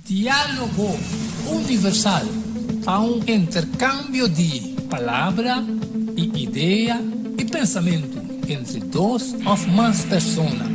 Diálogo Universal ta un interkambio di palabra i idea i pensamentu entre dos òf mas persona.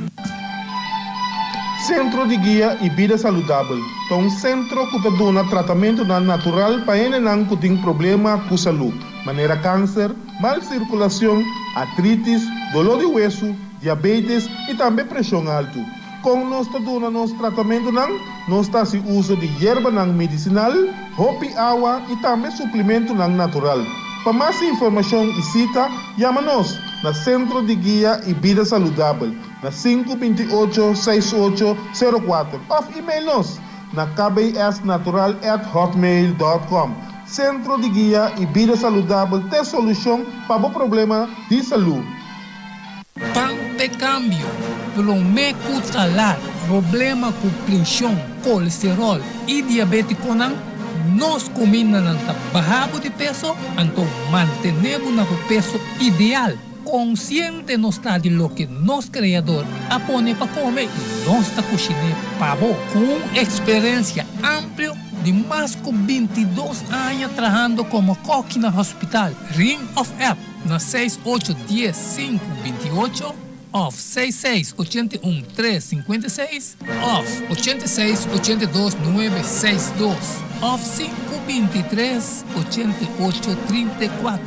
Sentro di Guia i Bida Saludabel ta un sentro ku ta duna tratamentunan natural pa hendenan ku tin problema ku salú, manera kanser, mal sirkulashon, artritis, doló di wesu, diabetes i tambe preshon altu. Kon nos ta duna nos tratamentunan? Nos ta hasi uso di yerbanan medisinal, hopi awa i tambe suplimentunan natural. Pa mas informashon i sita, yama nos na Sentro di Guia i Bida Saludabel na sinku 28 seis ocho sero kuater òf email nos na kbsnatural at hotmail dòt kòm. Sentro di Guia i Bida Saludabel t'e solushon pa bo problema di salú. Pan p'e kambio, promé ku ta lat. Problema ku prenshon, kolesteròl i diabétikonan, nos kumindanan ta baha bo di peso, anto mantené bo na bo peso ideal. Konsiente nos ta di loke nos Kreador a pone pa kome i nos ta kushiné pa bo. Ku un eksperensia amplio di mas ku bintidos aña trahando komo kòki na hospital, Ring òf app. Na seis ocho dies sinku binti ocho òf seis seis 81 tres 56 òf 86 82 nuebe seis dos òf sinku 23 88 34.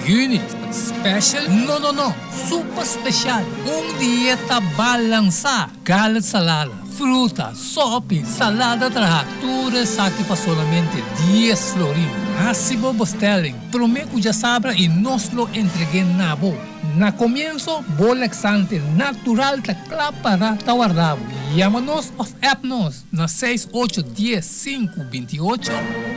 Juni, special? No no no! Super special! Un dieta balansá! Garlic salada, fruta, sopi, salada traha, tur esaki pa solamente dies florin. Hasi bo bestelling prome ku djasabra i nos lo entreg'é na bo. Na komienso, bo laxante natural ta kla para ta warda bo. Yama nos òf app nos na seis ocho dies sinku 28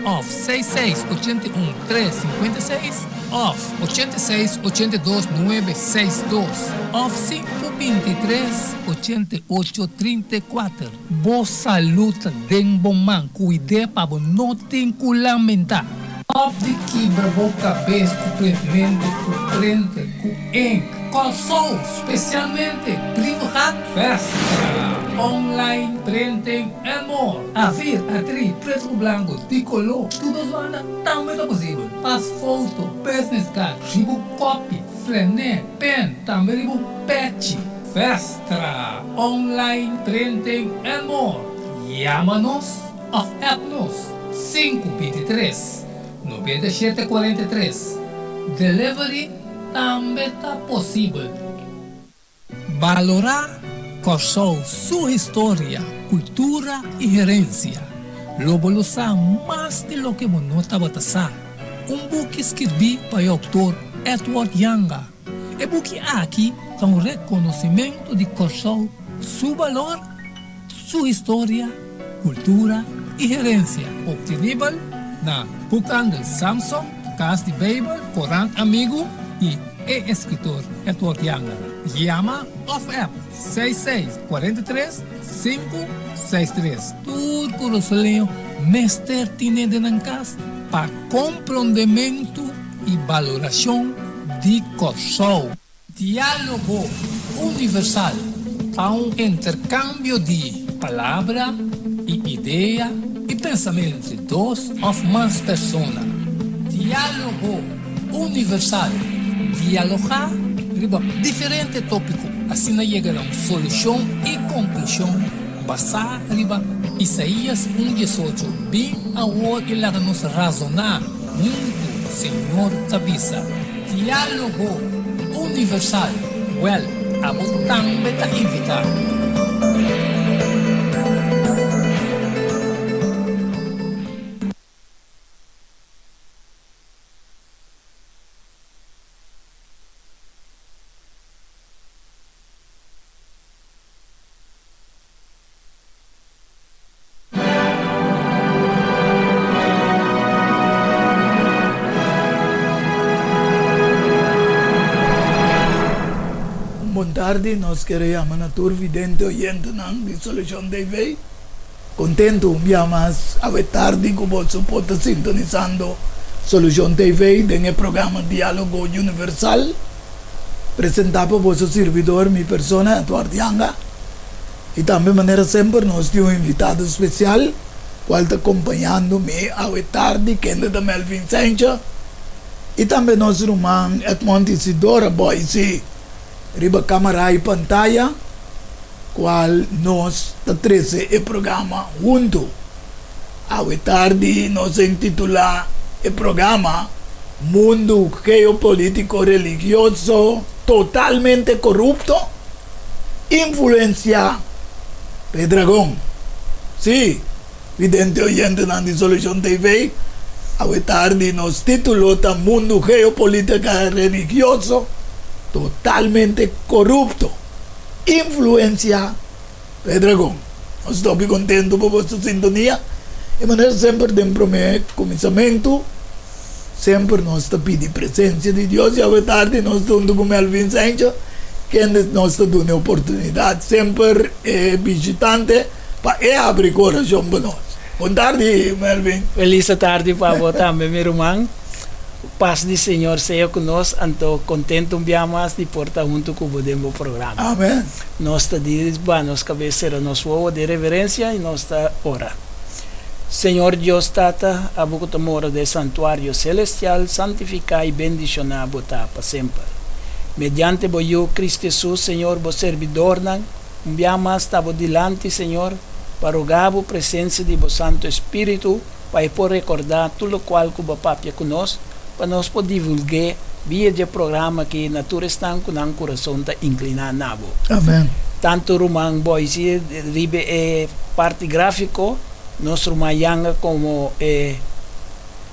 òf seis seis 81 tres 56 òf 86 82 nuebe seis dos òf sinku 23 88 34. Bo salú ta den bo man, kuid'é pa bo no tin ku lamentá. Stòp di kibra bo kabes ku printmentu, ku printer, ku ink. Kòrsou, spesialmente Brievengat Festa, online printing and more. A4, A3, pretu ku blanku, di koló, tur dos banda tambe ta posibel. Pas foto, business card, riba kopi, flené, pen, tambe riba pechi. Festa, online printing and more. Yama nos òf app nos sinku 23 97 43. Delivery tambe ta posibel. Balorá Kòrsou su historia, kultura i herensia. Lo bo lo sa mas di loke bo no tabata sa. Un buki skirbí pa e outor Edward Janga. E buki aki ta un rekonosimentu di Kòrsou su balor, su historia, kultura i herensia. Optenibel na Boekhandel Samson, Kas di Beibel, Korant Amigu i e eskritor Edward Janga. Yama òf app seis seis 43 sinku seis tres. Tur kurasoleño mester tine den nan kas pa komprondementu i balorashon di Kòrsou. Diálogo Universal ta un interkambio di palabra i idea i pensamentu entre dos òf mas persona. Diálogo Universal, dialogá riba diferente tópiko, asina yega na un solushon i konklushon basá riba Isaías un 18, Bin awor i laga nos razoná huntu, Señor ta bisa. Diálogo Universal, wèl, abo tambe ta invitá. Un bon tardi, nos kere yama na tur vidente oyentenan di Solucion TV. Contento un bia mas awe tardi cu boso por ta sintonisando Solucion TV den e programa Dialogo Universal, presenta pa boso sirbidor, mi persona, Eduard Janga. I tambe manera semper nos tin un invitado spesial. kual ta kompañando mi awe tardi, kende ta Melvin Sencha, i tambe nos ruman Edmond Isidora Boysie riba kamara i pantaya, kual nos ta trese e programa huntu. Awe tardi nos a intitulá e programa Mundu Geopolítiko Religioso Totalmente Korupto, Influensiá pa e Dragon. Sí, vidente oyentenan di Solushon TV, awe tardi nos título ta Mundu Geopolítika Religioso Totalmente Korupto, Influensiá pa e Dragon. Nos ta hopi kontentu pa boso sintonia. E manera semper den promé kuminsamentu, semper nos ta pidi presensia di Dios i awe tardi nos ta huntu ku Melvin Sancho kende nos ta duna e oportunidat semper e bishitante pa e habri korashon pa nos. Bon tardi Melvin. Felis tardi pa bo tambe mi ruman. Pas di Señor sea ku nos, anto kontentu un bia mas di por ta huntu ku bo den bo programa. Amen. Nos ta di ba nos kabes sera nos wowo den reverensia i nos ta ora. Señor Dios Tata, abo ku ta mora den santuario selestial, santifiká i bendishoná bo ta pa semper. Mediante bo Yu, Cristo Hesus, Señor, bo serbidornan, un bia mas ta bo dilanti, Señor, pa rogá bo presensia di bo Santo Espíritu, pa e por rekordá tur lokual ku bo a papia ku nos, pa nos por divulg'é via dje programa aki na tur esnan ku nan kurason ta inkliná na bo. Amèn. Tantu ruman Boise riba e parti gráfiko, nos ruman Yanga komo e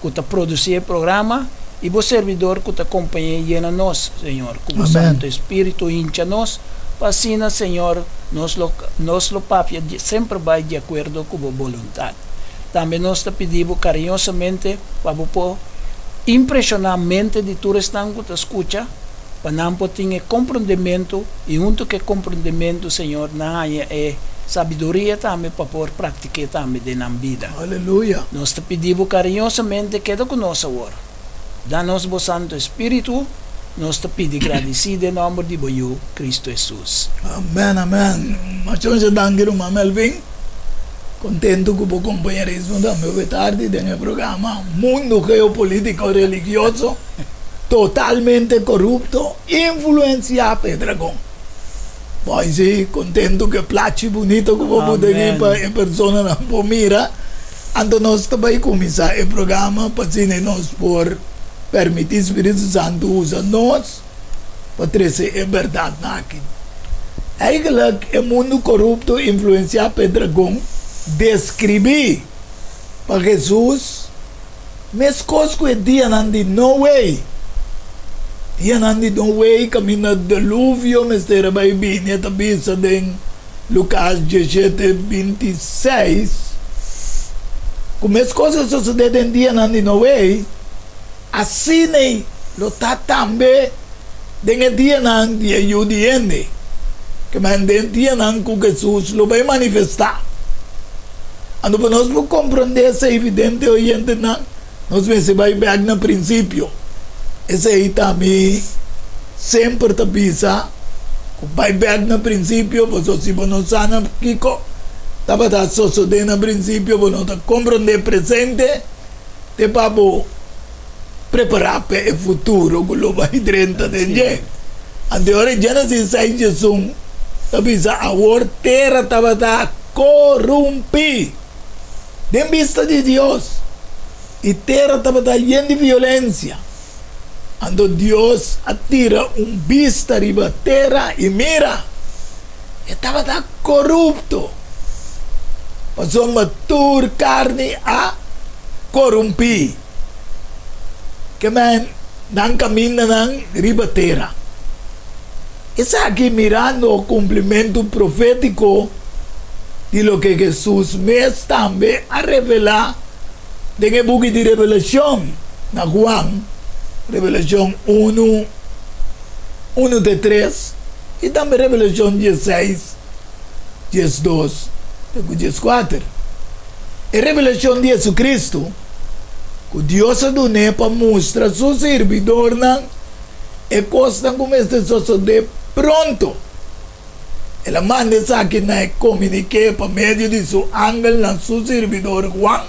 ku ta produsí e programa, i bo serbidor ku ta kompañ'é yena nos, Señor, ku bo Santu Espíritu hincha nos, pa asina, Señor, nos lo nos lo papia semper bai di akuerdo ku bo boluntat. Tambe nos ta pidi bo kariñosamente pa bo por impreshoná mente di tur esnan ku ta skucha, pa nan por tin e komprondementu i huntu ku e komprondementu, Señor, nan haña e sabiduria tambe pa por praktik'é tambe den nan bida. Aleluya! Nos ta pidi bo kariñosamente keda ku nos awor. Da nos bo Santu Espíritu, nos ta pidi gradisí den nòmber di bo Yu, Cristo Hesus. Amen, amen. Machoncha danki ruman Melvin. Kontentu ku bo kompañerismo tambe hopi tardi den e programa Mundo Geopolítiko Religioso Totalmente Korupto Influensiá pa e Dragon. Boy si, kontentu ku e plachi bunito ku bo put aki pa e personanan por mira. Anto nos ta bai kuminsá e programa pa asina nos por permití Spiritu Santu usa nos pa trese e bèrdatnan aki. Eigenlijk e mundu korupto influensiá pa e dragon deskribí pa Hesus meskos ku e dianan di Noe. Dianan di Noe kaminda deluvio mester a bai bini, e ta bisa den Lukas diesshete, 26, ku meskos a sosodé den dianan di Noe, Asin'ei lo ta tambe den e dianan di e Yu di hende, kem'en den dianan ku Hesus lo bai manifestá. Anto pa nos por komprondé esei, vidente oyentenan, nos mester bai bèk na prinsipio. Esei ta mi semper ta bisa ku bai bèk na prinsipio, pasobra si bo no sa na kiko tabata sosodé na prinsipio, bo no ta komprondé presente. Te pa bo prepará pa e futuro ku lo bai drenta den dje. Anto e ora Génesis seis diesun ta bisa, Awor tera tabata korumpí den bista di Dios, i tera tabata yen di violensia. Anto Dios a tira un bista riba tera i mira, e tabata korupto, pasobra tur karni a korumpí. Ke men nan kamindanan riba tera. Esaki mirando kumplimentu profétiko di loke Hesus mes tambe a revelá Den e buki di Revelashon na Juan, Revelashon unu, unu te tres, i tambe Revelashon diesseis, diesdos te ku dieskuater. E revelashon di Jesucristo ku Dios a dun'é pa mustra su sirbidornan e kosnan ku mester sosodé pronto. El a manda esaki na e komuniké pa medio di su angel na su sirbidor Juan,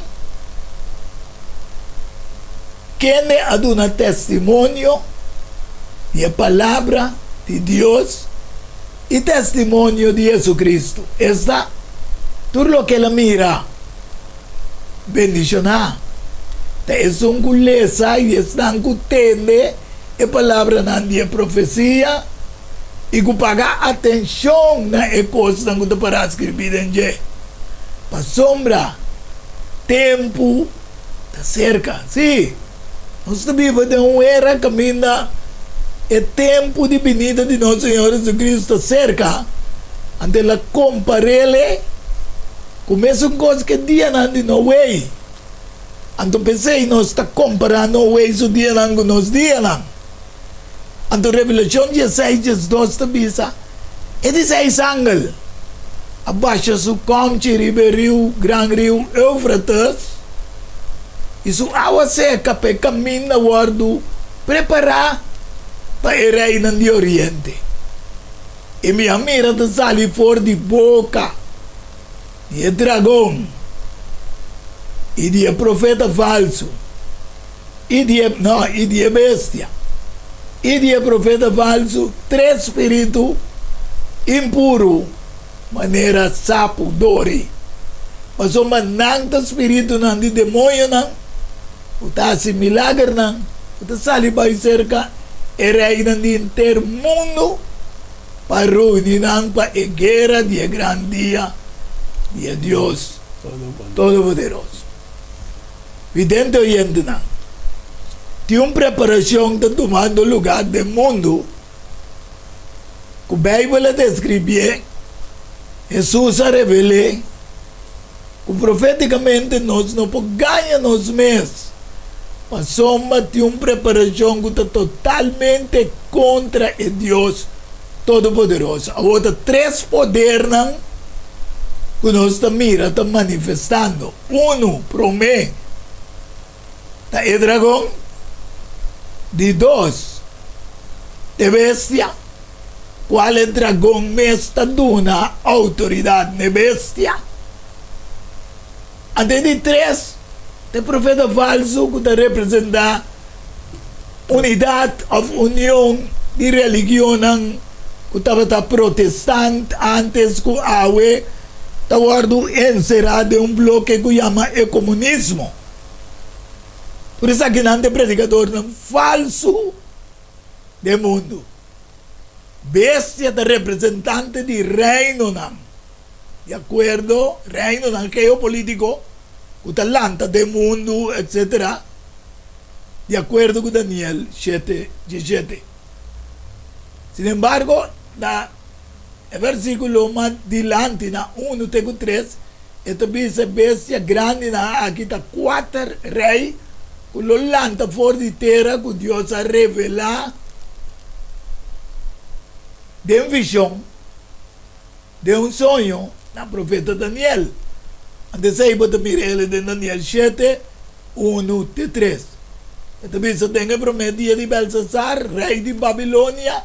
kende a duna testimonio di e Palabra di Dios i testimonio di Jesucristo, esta, tur loke el a mira. Bendishoná ta esun ku lesa i esnan ku tende e palabranan di e profesia i ku paga atenshon na e kosnan ku ta pará skirbí den dje, pasobra tempu ta serka. Sí, nos ta biba den un era kaminda e tempu di binida di nos Señor Jesucristo ta serka, anto el a kompar'é Ku mesun kos ku e dianan di Noe. Anto p'esei nos ta kompará Noe su dianan ku nos dianan. Anto Revelashon dieseis 12 ta bisa, E di seis angel a basha su kòmchi riba e riu, gran riu Eufrates, i su awa seka pa e kaminda wòrdu prepará pa e reinan di oriente. I mi a mira ta sali for di boka di e dragon i di e profeta falsu i di e, no, i di e bestia i di e profeta falsu tres spiritu impuru manera sapu dori, pasobra nan ta spiritunan di demoñonan ku ta hasi milagernan ku ta sali bai serka e reinan di henter mundu pa reuni nan pa e guera di e gran dia di e Dios Todopoderoso. Vidente oyentenan, tin un preparashon ta tumando lugá den mundu ku Beibel a deskribié, Hesus a revel'é, ku profétikamente nos no por gaña nos mes, pasobra tin un preparashon ku ta totalmente kontra e Dios Todopoderoso. Awor ta tres podernan ku nos ta mira ta manifestando. Unu, promé, ta e dragon, di dos, e bestia, kual e dragon mes ta duna outoridat n'e bestia. Anto e di tres ta e profeta falsu ku ta representá unidat òf union di religionnan ku tabata protestant ántes ku awe ta wòrdu enserá den un bloke ku yama e komunismo. Tur esakinan ta e predikadornan falsu den mundu. Bestia ta representante di reinonan, di akuerdo, reinonan geopolítiko ku ta lanta den mundu, etsetera, di akuerdo ku Daniel shete diesshete. Sinembargo, na e versíkulo mas dilanti, na unu te ku tres, e ta bisa e bestia grandinan aki ta kuater rei ku lo lanta for di tera ku Dios a revelá den vishon, den un soño, na profeta Daniel. Anto esei bo ta mira el den Daniel shete, unu te tres. E ta bisa den e promé dia di Belsasar, rei di Babilonia,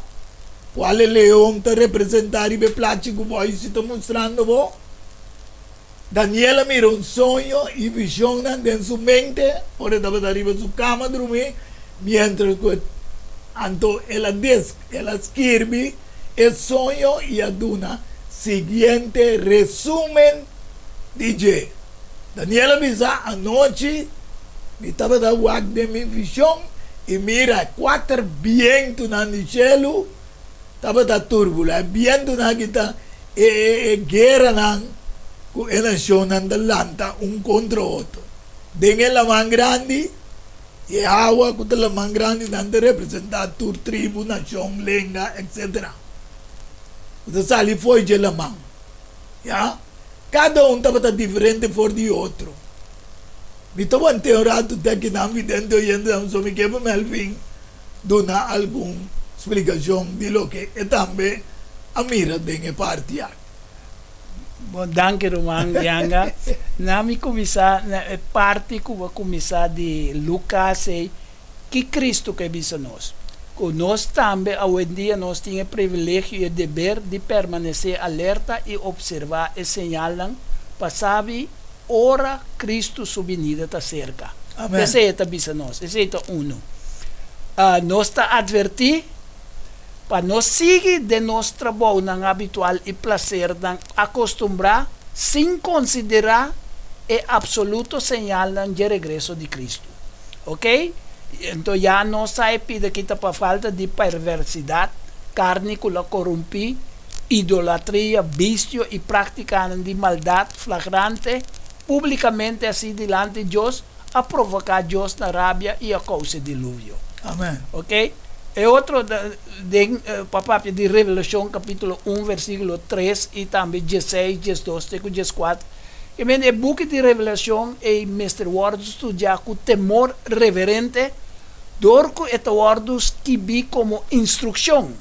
kual e leon ta representá riba e plachi ku bo a ta mustrando bo. Daniel a mira un soño i vishonnan den su mente ora e tabata riba su kama drumí, miéntras ku e anto el a des el a skirbi e soño i a duna siguiente resúmen di dje. Daniel a bisa, Anochi mi tabata wak den mi vishon i mira kuater bientunan di shelu tabata turbulá. E bientunan aki ta e e gueranan ku e nashonnan ta lanta un kontra otro. Den e laman grandi, i e awa ku ta laman grandi nan ta representá tur tribu, nashon, lenga, etsetera, ku ta sali fo'i dje laman. Ya, kada un tabata diferente for di otro. Mi ta want'é un ratu te akinan vidente oyentenan, so mi ke pa Melvin duna algun splikashon di loke e tambe a mira den e parti aki. Bon, danki ruman Yanga. Na mi kuminsá na e parti ku bo a kuminsá di Lukas ei, ki Kristu ke bisa nos? Ku nos tambe awendia nos tin e privilegio i e deber di permanesé alerta i opservá e señalnan pa sabi ora Kristu su binida ta serka. Amen. Esei e ta bisa nos. Esei ta unu. Nos ta atvertí pa no sigui den nos trabounan habitual i plasernan akostumbrá sin konsiderá e apsoluto señalnan dje regreso di Kristu. Ok? Anto ya nos sa e pida kita pa falta di perversidad, carni cu lo corumpi, idolatria, bistio y practicanan di maldad flagrante, publicamente haci dilanti Dios, a provoca Dios na rabia y a causa diluvio. Amen. Ok? E otro den pa papia di Revelacion capitulo un versiculo tres y tambe dieseis, diesdos te cu diescuatro, Ke men e buki di Revelashon ei mester wòrdu studiá ku temor reverente dor ku e ta wòrdu skibí komo instrukshon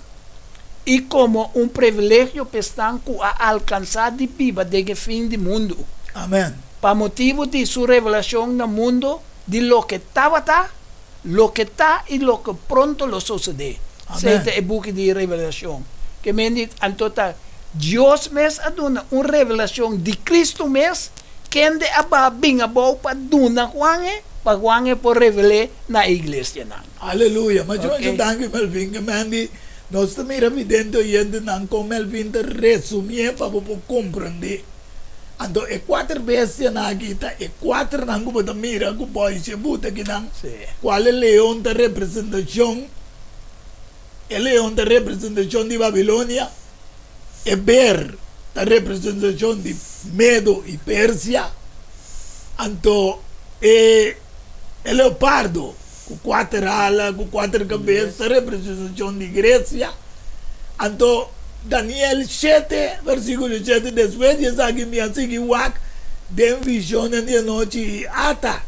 i komo un privilegio pa esnan ku a alkansá di biba den e fin di mundu. Amèn. Pa motibu di su revelashon na mundu di loke tabata, loke ta i loke pronto lo sosodé. Esei Amèn. ta e buki di Revelashon. Ke men di anto ta Dios mes a duna un revelashon di Kristu mes, kende a baha bin abou pa duna Juan e, pa Juan e por revel'é na e iglesianan. Aleluya! Masha masha Ok. danki Melvin. Ke men di nos ta mira vidente oyentenan kon Melvin ta resumié pa bo por komprendé. Anto e kuater bestianan aki ta e kuaternan ku bo ta mira ku bòisje buta akinan, kual e leon ta representashon, e leon ta representashon di Babilonia, e ber ta representashon di Medo i Persia, anto e e leopardo ku kuater ala, ku kuater kabes ta representashon di Gresia. Anto Daniel shete, versíkulo shete, Despues di esaki mi a sigui wak den vishonnan di anochi i ata,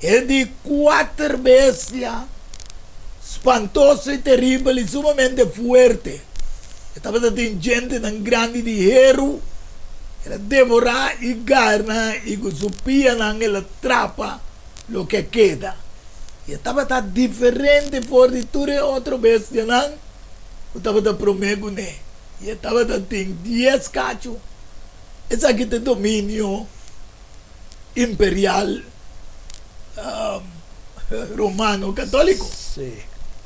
e di kuater bestia spantoso i teribel i sumamente fuerte. E tabata tin djentenan grandi di heru, el a devorá i garna i ku su pianan el a trapa loke a keda. I e tabata diferente for di tur e otro bestianan ku tabata promé kuné, i e tabata tin dies kachu. Esaki ta e dominio imperial romano katóliko,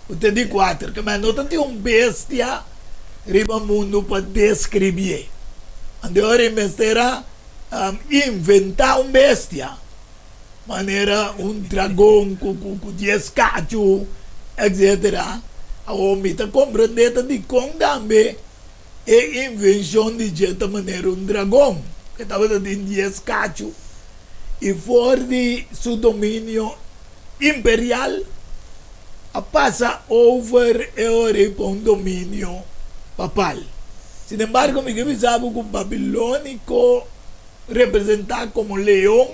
ku ta di kuater. Kamba no ta tin un bestia riba mundu pa deskribié. Anto e ora e mester a inventá un bestia. Manera un dragon ku ku dies kachu, etcetera. Awor mi ta komprendé ta dikon tambe e invenshon di dje ta manera un dragon, ke tabata tin dies kachu, i for di su dominio imperial a pasa over e ora ei pa un dominio papal. Sinembargo mi ke bisa bo ku babilóniko representá komo leon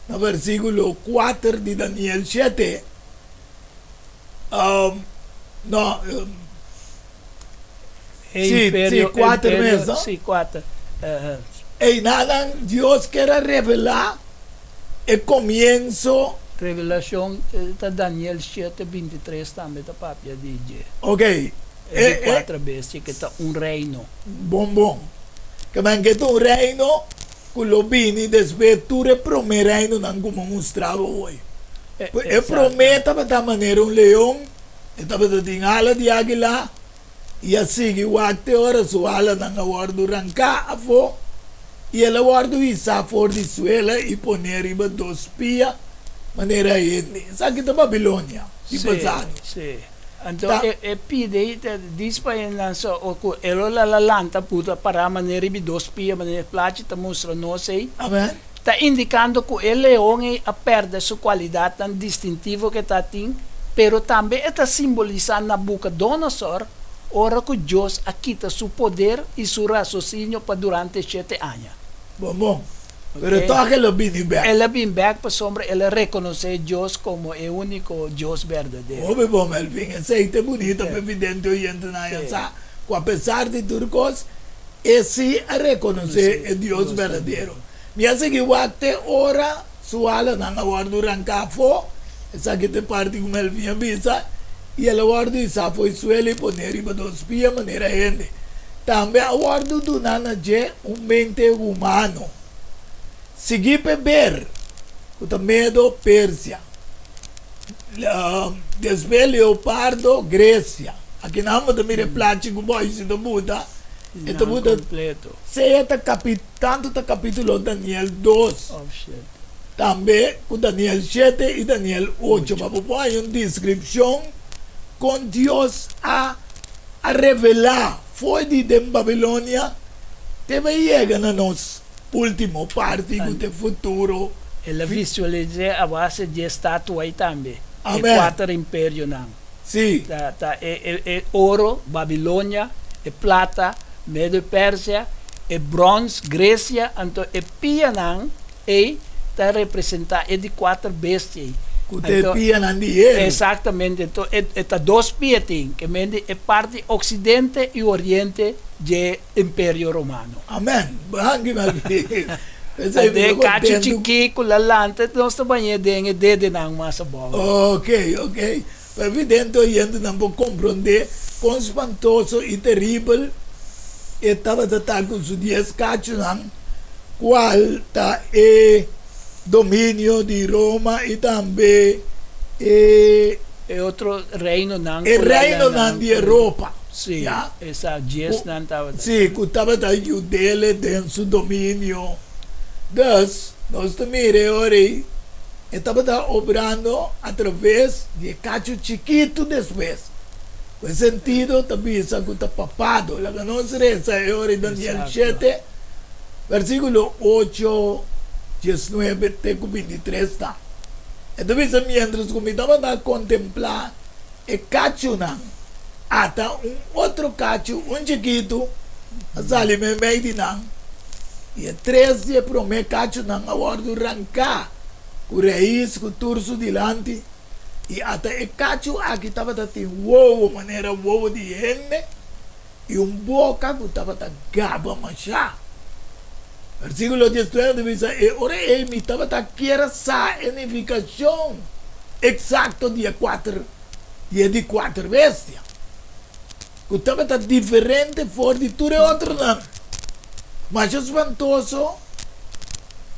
na versíkulo kuater di Daniel shete. No, E sí, sí, imperio, kuater imperio, mes, no? sí, kuater. Einanan Dios ker a revelá e komienso. Revelashon ta Daniel shete bintitres tambe ta papia di dje. Ok, E e, di e. kuater bestia ke ta un reino. Bon bon. Ke men ke ta un reino ku lo bini despues tur e promé reinonan ku mi a mustra bo hoy. E promé tabata manera un leon, e tabata tin ala di águila i a sigui wak te ora su alanan a wòrdu ranká afó i el a wòrdu hisá for di suela i poné riba dos pia manera hende. Esaki ta Babilonia di pasado. Anto Ta. e e pide i ta dis pa e nan sa o ku e lo la lanta puta pará manera riba dos pia manera e plachi ta mustra nos ei Amen. ta indikando ku e leon ei a pèrdè su kualidatnan distintivo ku e ta tin pero tambe e ta simbolisá Nabukodonosor ora ku Dios a kita su poder i su rasosinio pa durante shete aña. Bon bon. Pero tòg el a bini bèk. El a bin bèk pasobra el a rekonosé Dios komo e úniko Dios berdadero. Hopi bon, Melvin. Esei ta bunita pa e vidente oyentenan haña sa ku apesar di tur kos, e sí a rekonosé e Dios berdadero. Mi a sigui wak te ora su alanan a wòrdu ranká afó, esaki ta e parti ku Melvin a bisa, I el a wòrdu hisá fo'i suela i poné riba dos pia manera hende. Tambe a wòrdu duná na dje un mente humano. Sigui p'e ber, ku ta Medo, Persia. Despues leopardo, Gresia. Akinan bo ta mira e plachi ku Boyce ta buta. E ta buta sea ta tantu ta kapítulo Daniel dos. Tambe ku Daniel shete i Daniel ocho pa bo por haña un deskripshon kon Dios a a revelá for di den Babilonia te bai yega na nos último parti ku ta e futuro. El a visualis'é a base di e statua ei tambe, e kuater imperionan. Sí. Ta e oro, Babilonia, e plata, Medo i Persia, e bròns, Gresia, anto e pianan ei ta representá e di kuater bestia ei. Ku ta e pianan di heru. Eksaktamente. Anto e ta dos pia tin, ke mende e parti oksidente i oriente dje Imperio Romano. Amen. Danki Melvin. P'esei mi ta kontentu. Kachu chikí ku la lanta nos ta bañ'é den e dedenan mas abou. Oke, oke. Pa evidente oyentenan por komprondé kon spantoso i teribel e tabata ta ku su dies kachunan, kual ta e dominio di Roma i tambe e. E otro reinonan E reinonan di Europa. Sí, esa diesnan tabata. Sí, ku tabata yud'é den su dominio. Dus, nos ta mira e ora ei. E tabata obrando atraves di e kachu chikitu despues. Ku e sentido ta bisa ku ta papado. Laga nos resa e ora di Daniel shete, versikulo ocho, diesnuebe te ku bintitres ta. E ta bisa, Miéntras ku mi tabata kontemplá e kachunan, ata un otro kachu, un chikitu, a sali meimei di nan, i e tres di e promé kachunan a wòrdu ranká ku rais ku tur su dilanti, i ata e kachu aki tabata tin wowo manera wowo di hende i un boka ku tabata gaba mashá. Versíkulo diesnuebe ta bisa, E ora ei mi tabata kier a sa e nifikashon eksakto di e kuater di e di kuater bestia, ku tabata diferente for di tur e otronan. Masha spantoso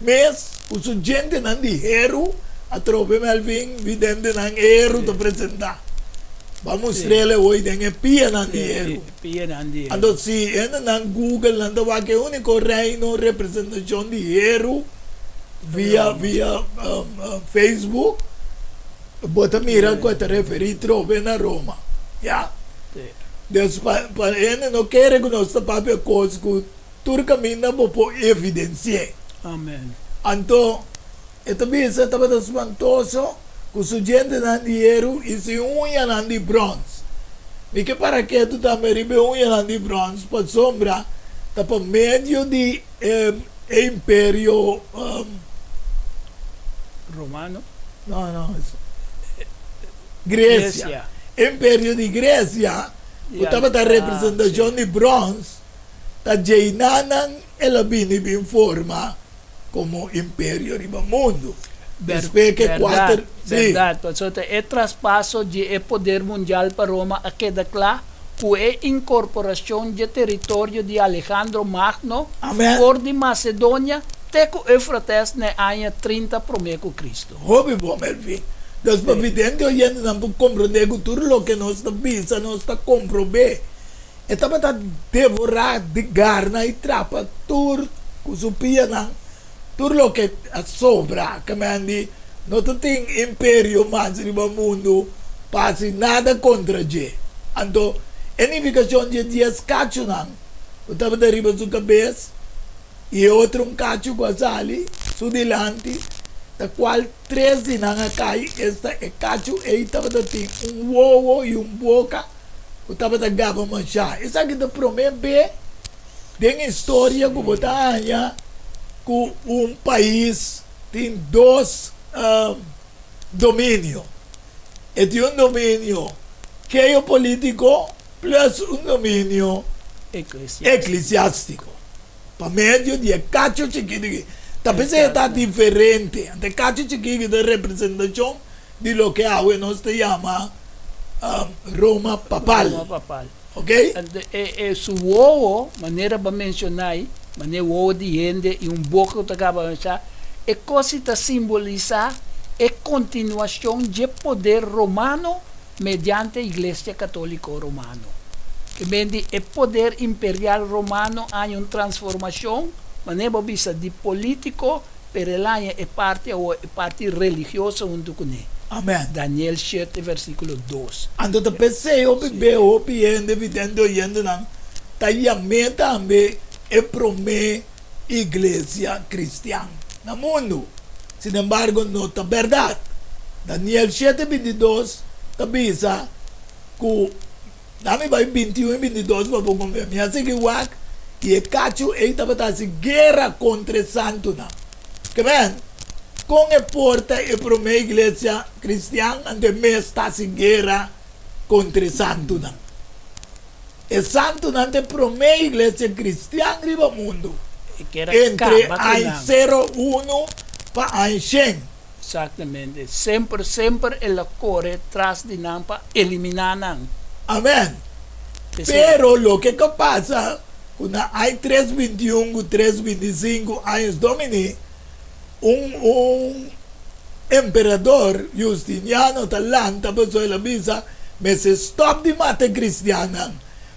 mes ku su djentenan di heru atrobe Melvin videntenan e heru ta presentá. Ba mustr'el e hoy den e pianan di heru. Anto si hendenan Google nan ta wak e úniko reino representashon di heru via via Facebook bo ta mira ku e ta referí trobe na Roma. Ya. Dus pa pa hende no kere ku nos ta papia kos ku tur kaminda bo por evidensi'é. Amen. Anto e ta bisa tabata spantoso ku su djentenan di heru i su uñanan di bròns. Mi ke para ketu tambe riba e uñanan di bròns pasobra ta pa medio di e imperio. Romano? No, no. Grecia. Imperio di Grecia, ku tabata representashon di bròns, ta djeinanan el a bini bin forma komo imperio riba mundu. Despues ke kuater, sí. Bèrdat, pasobra e traspaso di e poder mundial pa Roma a keda kla ku e inkorporashon dje teritorio di Alejandro Magno for di Masedonia te ku Eufrates na e aña trinta promé ku Kristu. Hopi bon, Melvin. Dus pa vidente oyentenan por komprondé ku tur loke nos ta bisa nos ta komprobé. E tabata devorá di garna i trapa tur ku su pianan, tur loke a sobra. Kamendi no ta tin imperio mas riba mundu pa hasi nada kontra dje. Anto e nifikashon dje dies kachunan ku tabata riba su kabes i e otro un kachu ku a sali su dilanti, ta kual tres di nan a kai, esta e kachu ei tabata tin un wowo i un boka ku tabata gaba mashá. Esaki ta promé be den historia ku bo ta haña ku un pais tin dos dominio. E tin un dominio geopolítiko plus un dominio eklesiástiko. Pa medio di e kacho chikitu aki. Ta p'esei e ta diferente. Anto e kacho chikiki ta representashon di loke awe nos ta yama. Roma papal. Roma papal. Ok? Anto e e su wowo, manera bo a menshoná ei, manera wowo di hende i un boka ku ta kaba menshoná, e kos ei ta simbolisá e kontinuashon dje poder romano mediante Iglesia Katóliko Romano. Ke men di e poder imperial romano haña un transformashon, manera bo bisa, di polítiko, pero el haña e parti awor, e parti religioso huntu kuné. Amen. Daniel shete versíkulo dos. Anto ta p'esei hopi be hopi hende vidente oyentenan ta yam'é tambe e promé iglesia kristian na mundu. Sinembargo, no ta bèrdat. Daniel shete 22 ta bisa ku, Dami bai 21 i 22 pa bo konfia. Mi a sigui wak i e kachu ei tabata hasi guera kontra e santunan. Kmen, kon e por ta e promé iglesia kristian anto e mes ta hasi guera kontra e santunan? E santunan ta e promé iglesia kristian riba mundu E kier a entre kaba ku aña nan. sero unu pa aña shen. Exactamente. Semper, semper el a kore tras di nan pa eliminá nan. Amèn. P'esei. Pero loke ka pasa ku na aña tres 21 ku tres 25 años Domini, un un emperador Justiniano ta lanta pasobra el a bisa mester stòp di mata e kristiannan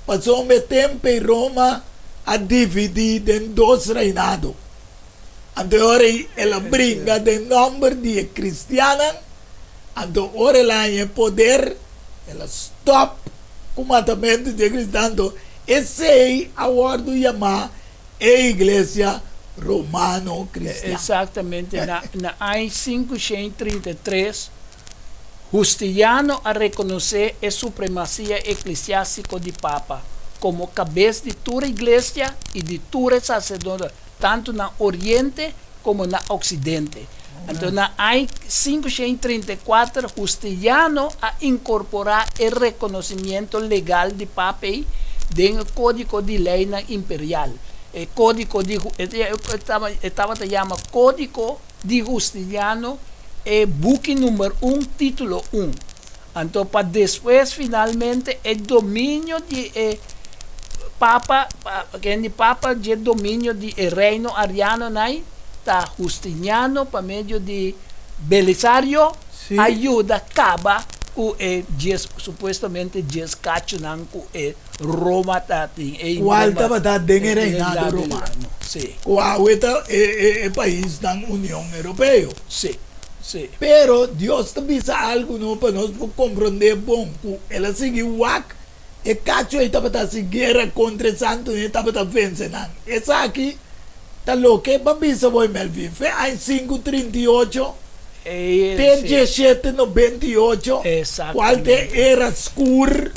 pasobra e tempu ei Roma a dividí den dos reinado. Anto e ora ei el a bringa den nòmber di e kristiannan, anto ora el a haña e poder el a stòp ku matamentu di e kristiannan. Anto esei a wòrdu yamá E Iglesia Romano Cristian. Exactamente. Na na aña 533, Justiniano a reconoce e supremacia eclesiastico di Papa como cabes di tur iglesia y di tur e sacerdote, tanto na Oriente como na Occidente. Anto na aña 534, Justiniano a incorpora e reconocimiento legal di Papa ei den e codico di leynan imperial. E codico di e tabata yama Codico di Justiniano e buki number un, titulo un. Anto pa despues finalmente e dominio di e Papa, ken di Papa dje dominio di e reino ariano nai ta Justiniano pa medio di Belisario a yuda kaba ku e djes supuestamente djes kachunan ku e Roma ta tin e Kual tabata den e reinado romano, ku awe ta e paisnan Union Europeo. Sí. Sí. Pero Dios ta bisa algu no pa nos por komprondé bon ku el a sigui wak e kachu ei tabata hasi guera kontra e santunan i tabata vense nan. Esaki ta loke pa bisa bo Melvin. Fe aña 538 te 1798 kual ta e era skur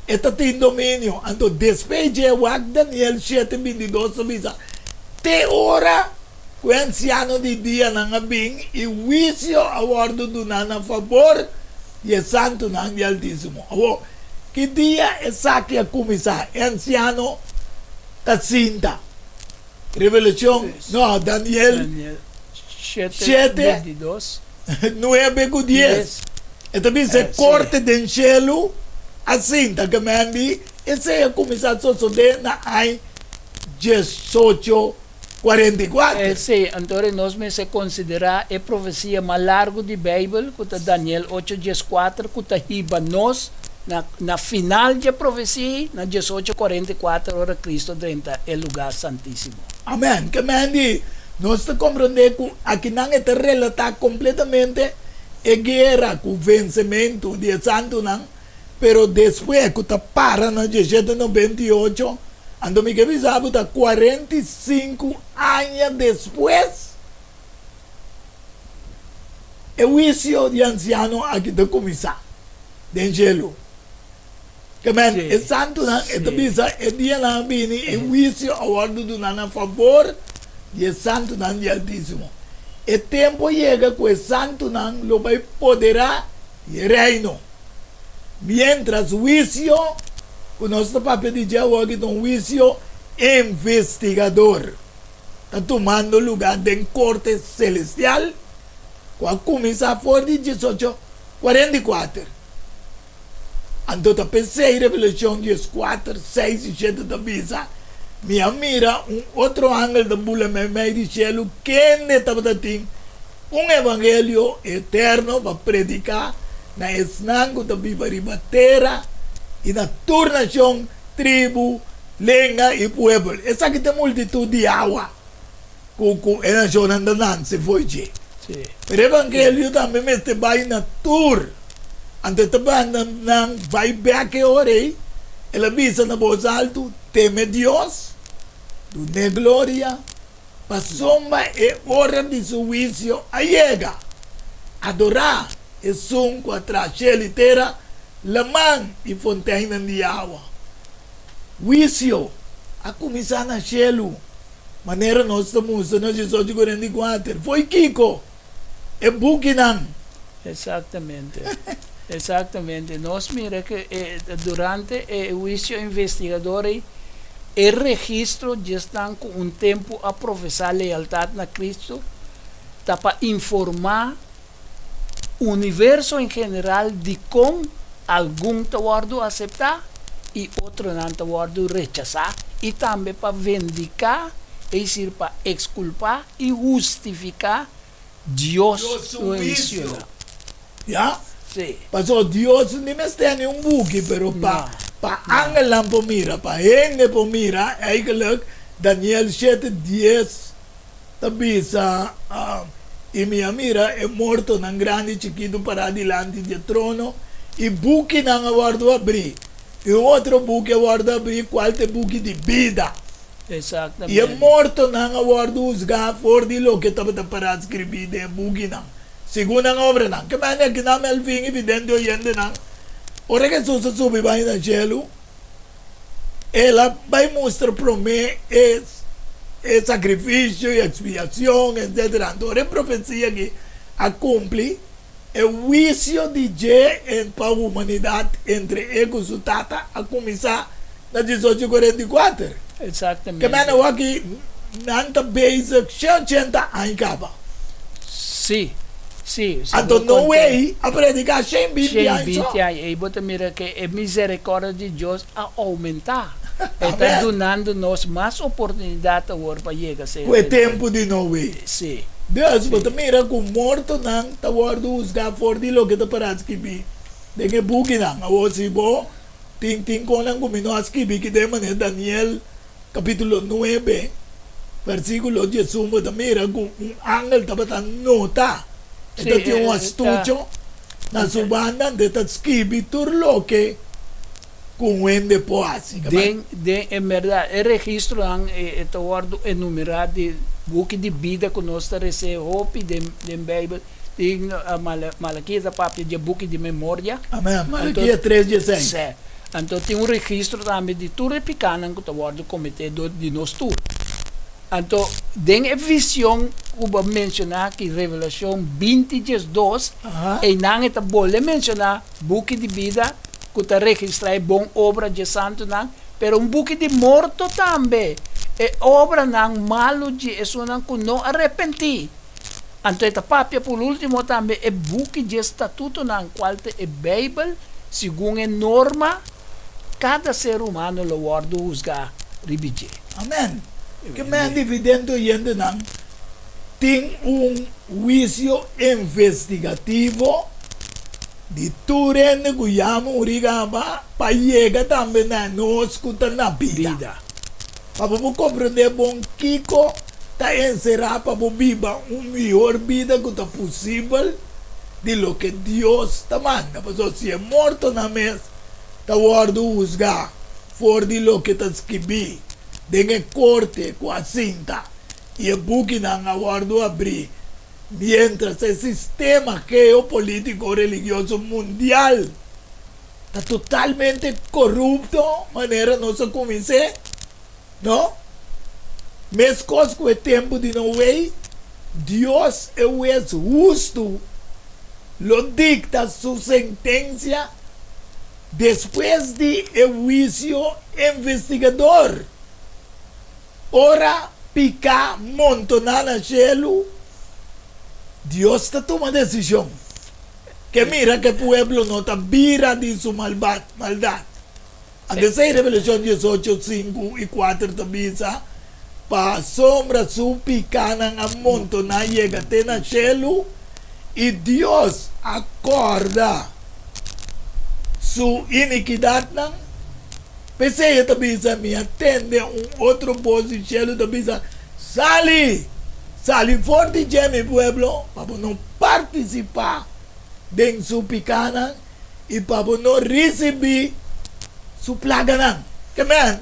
e ta tin dominio. Anto despues dje wak Daniel shete 22 ta bisa te ora Ku e ansiano di dianan a bin i huisio a wòrdu duná na fabor di e santunan di Altísimo. Awor, ki dia esaki a kuminsá? E ansiano ta sinta. Revelashon, no, Daniel shete, nuebe ku dies. E ta bisa e korte den shelu a sinta. Kemendi esei a kuminsá sosodé na aña diesocho 44. Sí, anto nos mester konsiderá e profesia mas largu di Beibel, ku ta Daniel ocho 14, ku ta hiba nos na na final dje profesia ei, na 18 44, ora Kristu drenta e lugá santísimo. Amèn. Ke men di, nos ta komprondé ku akinan e ta relatá kompletamente e guera ku vensementu di e santunan, Pero despues ku ta para na diesshete 98, anto mi ke bisa bo ta 45 aña despues e huisio di ansiano aki ta kuminsá den shelu. Ke men e santunan e ta bisa e dianan a bini e huisio a wòrdu duná na fabor di e santunan di Altísimo. E tempu a yega ku e santunan lo bai poderá di e reino. Miéntras huisio ku nos ta papia di dje awoki ta un huisio investigador ta tumando lugá den korte selestial ku a kuminsá for di 1844. Anto ta p'esei Revelashon dieskuater, seis i shete ta bisa, Mi a mira un otro angel ta bula meimei di shelu kende tabata tin un evangelio eterno pa prediká na esnan ku ta biba riba tera i na tur nashon, tribu, lenga i puebel. Esaki ta e multitut di awa ku ku e nashonnan ta nanse fo'i dje. Pero e evangelio tambe mester bai na tur. Anto e ta manda nan bai bek e ora ei. El a bisa na bos altu, Teme Dios, dun'é gloria, pasobra e ora di su huisio a yega. Adorá esun ku a traha shelu i tera, laman i fonteinnan di awa. Huisio a kuminsá na shelu, manera nos ta mustra na diesocho 44. Fo'i kiko? E bukinan. Exactamente. Exactamente. Nos mira cu e durante e huicio investigador ei, e registro djesnan cu un tempo a profesa lealtad na Cristo ta pa informa universo en general dicon algun ta wordo acepta y otronan ta wordo rechasa y tambe pa vindica, es decir pa exculpa y hustifica Dios su su huisio. huisionan. Ya? Sí. Pasobra Dios ni mester ni un buki, pero pa No, pa no. angelnan por mira, pa hende por mira, eigenlijk Daniel shete dies ta bisa, I mi a mira e mortonan grandi i chikitu pará dilanti di e trono, i bukinan a wòrdu abrí, i un otro buki a wòrdu abrí, kual ta e buki di bida. I e Exactamente. mortonan a wòrdu husgá for di loke tabata pará skribí den e bukinan, segun nan obranan. Ke mende aki nan Melvin i vidente oyentenan, ora Hesus a subi bai na shelu, el a bai mustra promé e e sakrifisio i ekspiashon, etsetera. Anto ora e profesia aki a kumpli, e huisio di dje en pa humanidat entre e ku su Tata a kuminsá na diesocho 44. Exactamente. Ke mende awor-aki nan ta bezig shen ochenta aña kaba. Sí, sí. Si Anto bo konta Noe a prediká 120 shen aña so. binti aña, ei bo ta mira ke e miserikòrdia di Dios a oumentá. E ta Amèn. dunando nos mas oportunidat awor pa yega Ku serka e dje. tempu di Noe. Sí, Dus bo sí. ta mira ku mortonan ta wòrdu husgá for di loke ta pará skibí den e bukinan. Awor si bo tin tin konan ku mi no a skibi ki den manera Daniel kapítulo nuebe versíkulo diesun bo ta mira ku un angel tabata nota, e Sí, ta tin un e ta astucho na su banda, anto e ta skibi tur loke ku un hende por hasi. Den den en bèrdat e registronan e ta wòrdu enumerá di buki di bida ku nos ta resé hopi den den Beibel. Tin Malakias ta papia di e buki di memoria. Amèn. Malakias tres dieseis. Sè. Anto tin un registro tambe di tur e pikánan ku ta wòrdu kometé dor di nos tur. Anto den e vision ku bo a menshoná aki, Revelashon 20 diesdos, einan e ta bolbe menshoná buki di bida ku ta registrá e bon obra dje santunan, pero un buki di morto tambe, e obranan malu dje esunnan ku no a repentí. Anto e ta papia por último tambe e buki dje statutonan, kual ta e Beibel, segun e norma, kada ser humano lo wòrdu husgá riba dje. Amèn. Ke men dividente oyentenan tin un huisio investigativo di tur hende ku ya muri kaba pa yega tambe na nos ku ta na bida. Pa bo por komprendé bon kiko ta enserá pa bo biba un mihor bida ku ta posibel di loke Dios ta manda. Pasobra si e mortonan mes ta wòrdu husgá for di loke ta skibí den e korte ku a sinta i e bukinan a wòrdu abrí, miéntras e sistema geopolítiko religioso mundial ta totalmente korupto manera nos a kumins'é, no? Meskos ku e tempu di Noe, Dios, e Hues hustu, lo dikta su sentensia despues di e huisio investigador. Ora piká montoná na shelu, Dios ta tuma desishon. Ke mira ku e pueblo no ta bira di su malbat, maldat. Anto esei Revelashon diesocho, sinku i kuater ta bisa, Pasobra su pikanan a montoná yega te na shelu, i Dios a kòrda su inikidatnan. P'esei e ta bisa, Mi a tende un otro bos di shelu ta bisa, Sali! Sali for di dje, mi pueblo, pa bo no partisipá den su pikánan i pa bo no risibí su plaganan. Ke men,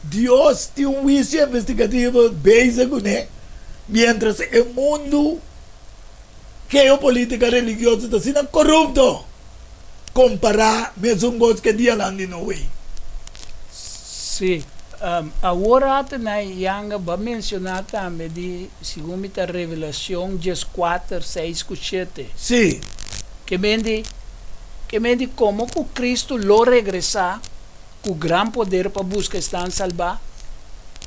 Dios tin un huisio investigativo bezig kuné, miéntras e mundu geopolítika religioso ta asina korupto kompará mesun kos ku e dianan di Noe. Sí. Awor ata na yanga bo a mencioná tambe di, segun mi ta Revelacion dieskuater, seis ku shete. Sí. Ke men di, ke men di komo ku Cristo lo regresá ku gran poder pa buska esnan salbá,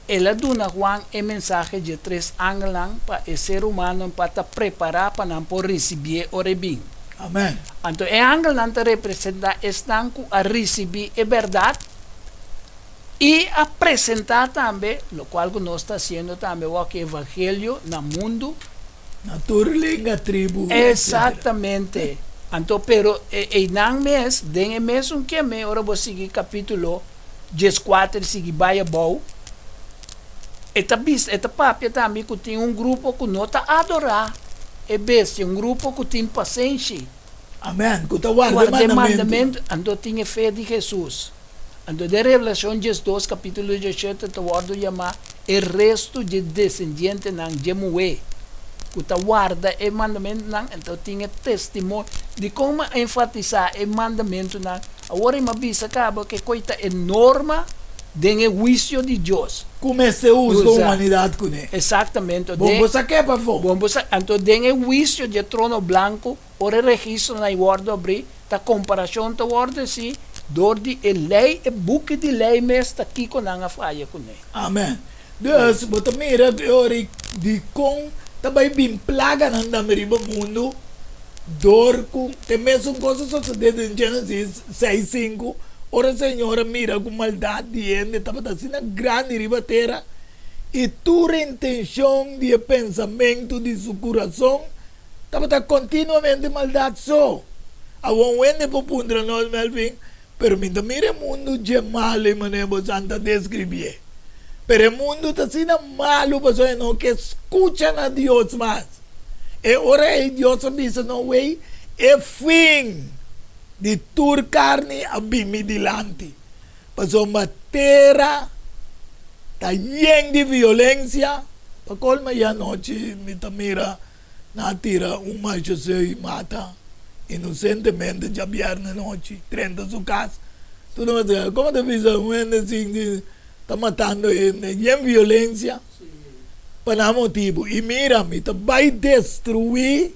El a duna Juan e mensahe dje tres angelnan pa e ser humanonan pa ta prepará pa nan por risibié ora e bin. Amèn. Anto e angelnan ta representá esnan ku a risibí e bèrdat i a presentá tambe, lokual ku nos ta hasiendo tambe awor ku e evangelio na mundu. Na tur lenga, tribu, etcetera. Exactamente. Anto, pero e einan mes, den e mesun keme, ora bo sigui capítulo dieskuater sigui bai abou, e ta bisa, e ta papia tambe ku tin un grupo ku no ta adorá e bestia, un grupo ku tin pasenshi. Amen, ku ta warda e Warda e mandamentu. mandamentu, anto tin e fe di Hesus. Anto den Revelacion diesdos capítulo diesshete ta wordo yamá e resto dje desendientenan dje muhé ku ta warda e mandamentunan, anto tin e testimonio. Dikon mi a enfatisá e mandamentunan? Awor i mi a bisa kaba ke koi ta e norma den e huisio di Dios. Ku mester husga humanidat kuné. Exactamente. Bon bo sa ke pafó. Bon bo sa. Anto den e huisio dje trono blanku Ora e registronan ei wòrdu abrí, ta komparashon ta wòrdu hesí dor di e lei, e buki di lei mes ta kiko nan a faya kuné. Amen. Dus, bo ta mira e ora ei dikon ta bai bin plaganan tambe riba mundu dor ku te mesun kos a sosodé den Genesis seis sinku, ora Señor a mira ku maldat di hende tabata asina grandi riba tera i tur intenshon di e pensamentu di su kurason Tabata kontinuamente maldat so. Awor un hende por puntra nos, Melvin, pero mi ta mira e mundu dje malu e manera bosan ta deskribié. Pero e mundu ta asina malu pasobra e no ke skucha na Dios mas. E ora ei Dios a bisa Noe, E fin di tur karni a bin mi dilanti, pasobra tera ta yen di violensia. Pa kolma e anochi mi ta mira Nan a tira un marchoseu i mata inosentemente djabièrnè nochi drenta su kas. Tur nan a bisa, Komo ta bisa un hende sin ta matando hende yen violensia pa nan motibu? I mira, mi ta bai destruí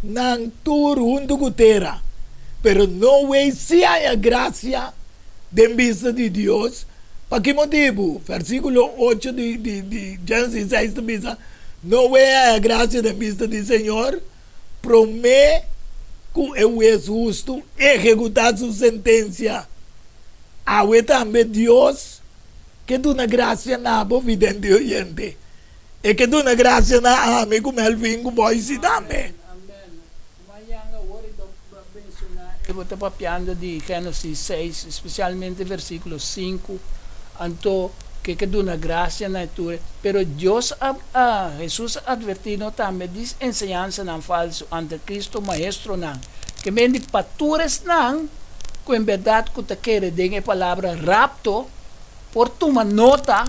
nan tur huntu ku tera. Pero Noe sí haña grasia den bista di Dios. Pa ki motibu? Versíkulo ocho di di Génesis seis ta bisa, Noe a haña grasia den bista di Señor promé ku e hues hustu ehekutá su sentensia. Awe tambe Dios ke duna grasia na bo, vidente oyente. E ke duna grasia na ami ku Melvin ku Boysie tambe. Mañan awor i bo mencioná e bo ta papiando di Génesis seis, especialmente versículo sinku, anto ke ke duna gracia na e tur, pero Dios a a Hesus a advertí no tambe di enseñansanan falso, anticristo, maestronan, ke men di pa tur esnan ku en berdad ku ta kere den e palabra rapto por tuma nota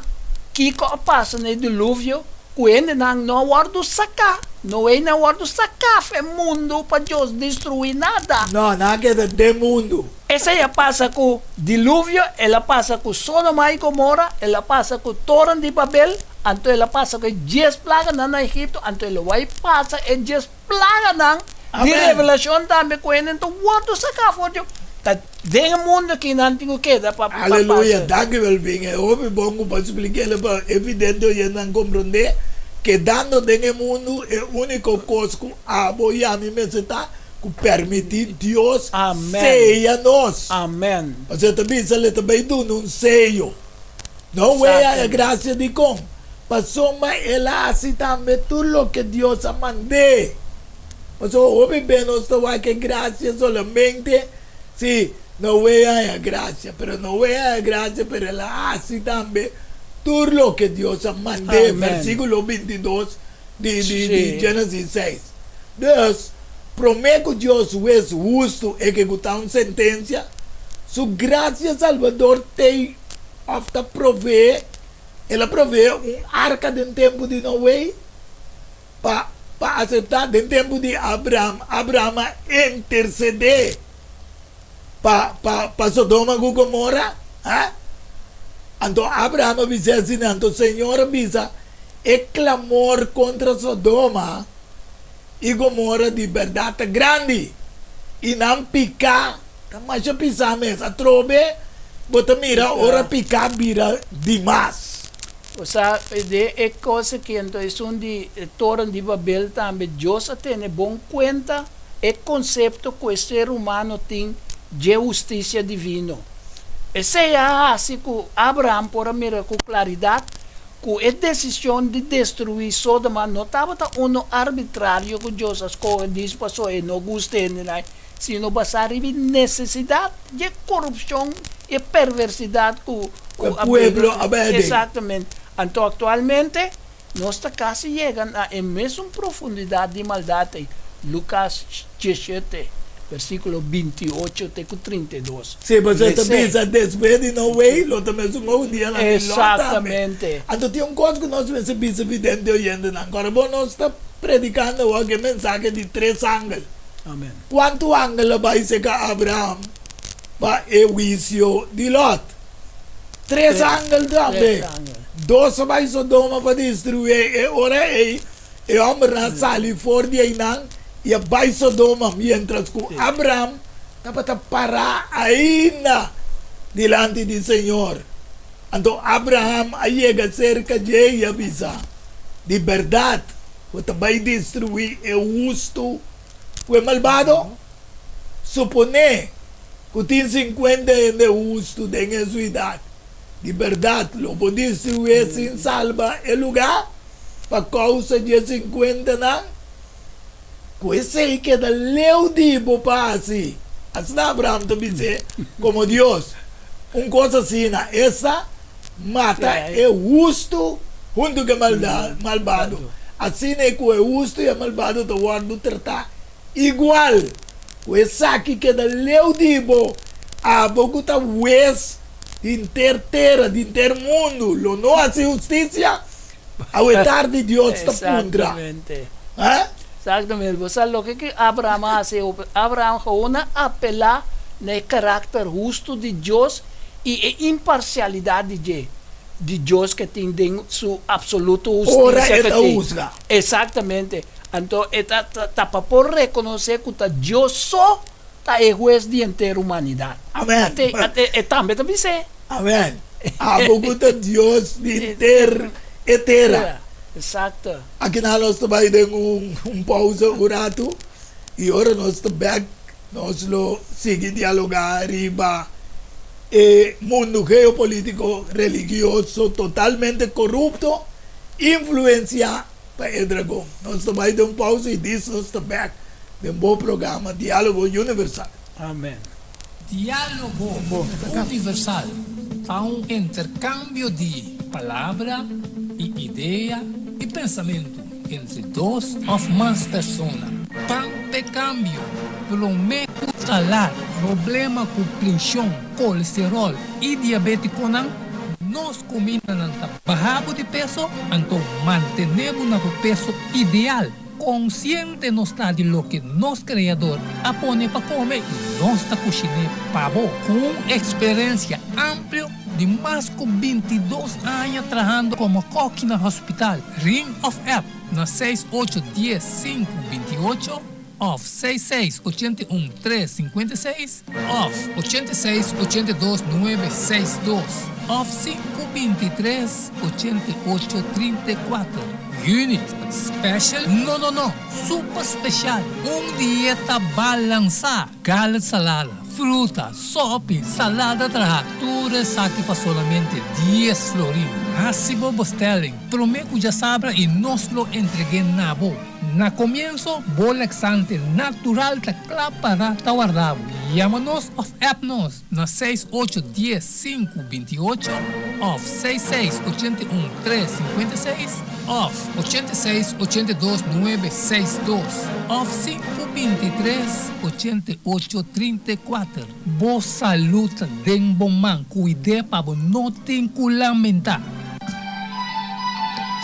kiko a pasa na e diluvio, Ku hendenan no a wòrdu saká. Noe no a wòrdu saká f'e mundu pa Dios destruí nada. No, nan a keda den mundu. Esei a pasa ku diluvio, el a pasa ku Sodoma i Gomora, el a pasa ku toren di Babel, anto el a pasa ku e dies plaganan na Egipto, anto el lo bai pasa e dies plaganan di Revelashon tambe ku hende no ta wòrdu saká for di ta den e mundu aki nan tin ku keda pa pa Aleluya pasa. danki Melvin e hopi bon ku bo a splikéle pa evidente oyentenan komprondé kedando den e mundu e uniko kos ku abo i ami mester ta. ku permití Dios Amen. seya nos. Amen. Pasobra e ta bisa el ta bai duna un seyo. No wea e grasia dikon? Pasobra el a hasi tambe tur loke Dios a mand'é. Pasobra hopi be nos ta wak e grasia solamente si no wea e grasia, pero no wea e grasia pero el a hasi tambe tur loke Dios a mand'é, versikulo 22 di di Genesis 6. Dus, promé ku Dios hues hustu ehekutá un sentensia, su grasia salbador t'ei òf ta proveé, el a proveé un arka den tempu di Noé pa pa aseptá den tempu di Abraham, Abraham a intersedé pa pa pa Sodoma ku Gomora, ha? Anto Abraham a bis'é asina, anto Señor a bisa, E clamor contra Sodoma i Gomora di berdad ta grandi, i nan pica ta masha pisa mes. Atrobe bo ta mira ora pica bira dimas. Osea, den e cos aki anto esun di e toren di Babel tambe Dios a tene bon cuenta e concepto cu e ser humano tin dje husticia divino. Esey a haci cu Abraham por a mira cu claridad ku e desishon di destruí Sodoma no tabata unu arbitrario ku Dios a skohe dis paso e no gusta hendenan, sino basá riba e nesesidat dje korupshon i e perversidat ku ku e pueblo a bai aden. Eksaktamente. Anto aktualmente nos ta kasi yega na e mesun profundidat di maldat ei. Lukas 17, versíkulo 28 te ku 32. Sí, pasobra e ta bisa despues di Noé lo ta mesun oud dianan di Lot tambe. Exactamente. Anto tin un kos ku nos mester bisa vidente oyentenan. Kòrda bo nos ta predikando awor ku e mensahe di tres angel. Amen. Kuantu angel a bai serka Abraham pa e huisio di Lot? Tres angel tambe. Tres angel. Dos a bai Sodoma pa destruí e ora ei E hòmbernan a sali for di einan i a bai Sodoma, miéntras ku Abraham tabata pará ainda dilanti di señor. Anto Abraham a yega serka dje i a bisa, Di bèrdat bo ta bai destruí e hustu ku e malbado? Suponé ku tin sinkuenta hende hustu den e siudat, di bèrdat lo bo destruié sin salba e lugá? Pa kousa di e sinkuentanan, ku esei keda leu di bo pa hasi. Asina Abraham ta bis'é, Komo Dios, un kos asina, esta, mata e hustu huntu ku e malbado. Asina e ku e hustu i e malbado ta wòrdu tratá igual. Ku esaki keda leu di bo, abo ku ta hues di henter tera, di henter mundu, lo no hasi hustisia? Awe tardi Dios ta puntra. Exactamente. Exactamente. Bo sa loke ki Abraham a hasi? Abraham gewoon a apelá na e karakter hustu di Dios i e imparsialidat di dje, di Dios ke tin den su absoluto hustisia Ora e ke ta tin. husga. Exactamente. Anto e ta ta pa por rekonosé ku ta Dios so ta e hues di henter humanidat. Amen. Ate ate e tambe ta bis'é. Amen. Abo ku ta Dios di henter e tera. Exacto. Akinan nos ta bai den un un pausa un ratu i ora nos ta bek nos lo sigui dialogá riba e mundu geopolitiko religioso totalmente korupto influensiá pa e dragon. Nos ta bai den un pausa i dis nos ta bek den bo programa Dialogo Universal. Amen. Dialogo Universal ta un intercambio di palabra y idea y pensamento entre dos of mas persona. Pan p'e cambio, prome cu talar problema cu presion, colesterol y diabeticonan, nos Kumindanan ta baha bo di peso, anto mantené bo na bo peso ideal. Konsiente nos ta di loke nos Kreador a pone pa kome i nos ta kushiné pa bo. Ku un eksperensia amplio di mas ku 22 aña trahando komo kòki na hospital, ring òf app na seis ocho dies sinku 28. Òf seis seis 81 3 56 òf 86 82 9 6 dos. òf 523 88 34. Juni, special? No no no, super special! Un dieta balansá, garlic salada, fruta, sopi, salada trahá, tur esaki pa solamente dies florin. Hasi bo bestelling promé ku djasabra i nos lo entreg'é na bo. Na komienso, bo laxante natural ta kla para ta warda bo. Yama nos òf app nos na seis ocho dies sinku binti ocho òf seis seis ochenta i un tres sinkuenta i seis òf ochenta i seis ochenta i dos nuebe seis dos òf sinku binti tres ochenta i ocho trinta i kuater. Bo salud ta den bo man, kuid'é pa bo no tin ku lamentá.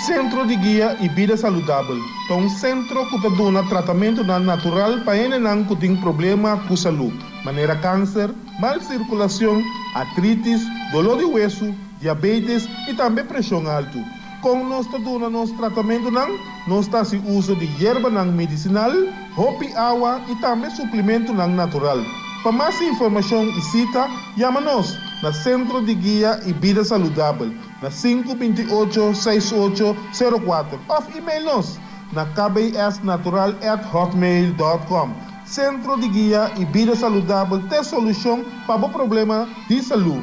Sentro di Guia i Bida Saludabel ta un sentro ku ta duna tratamentunan natural pa hendenan ku tin problema ku salú, manera kanser, mal sirkulashon, artritis, doló di wesu, diabetes i tambe preshon altu. Kon nos ta duna nos tratamentunan? Nos ta hasi uso di yerbanan medisinal, hopi awa i tambe suplimentunan natural. Pa mas informashon i sita, yama nos na Sentro di Guia i Bida Saludabel na sinku binti ocho, seis ocho, sero kuater òf email nos na kbsnatural at hotmail dòt kòm. Sentro di Guia i Bida Saludabel t'e solushon pa bo problema di salú.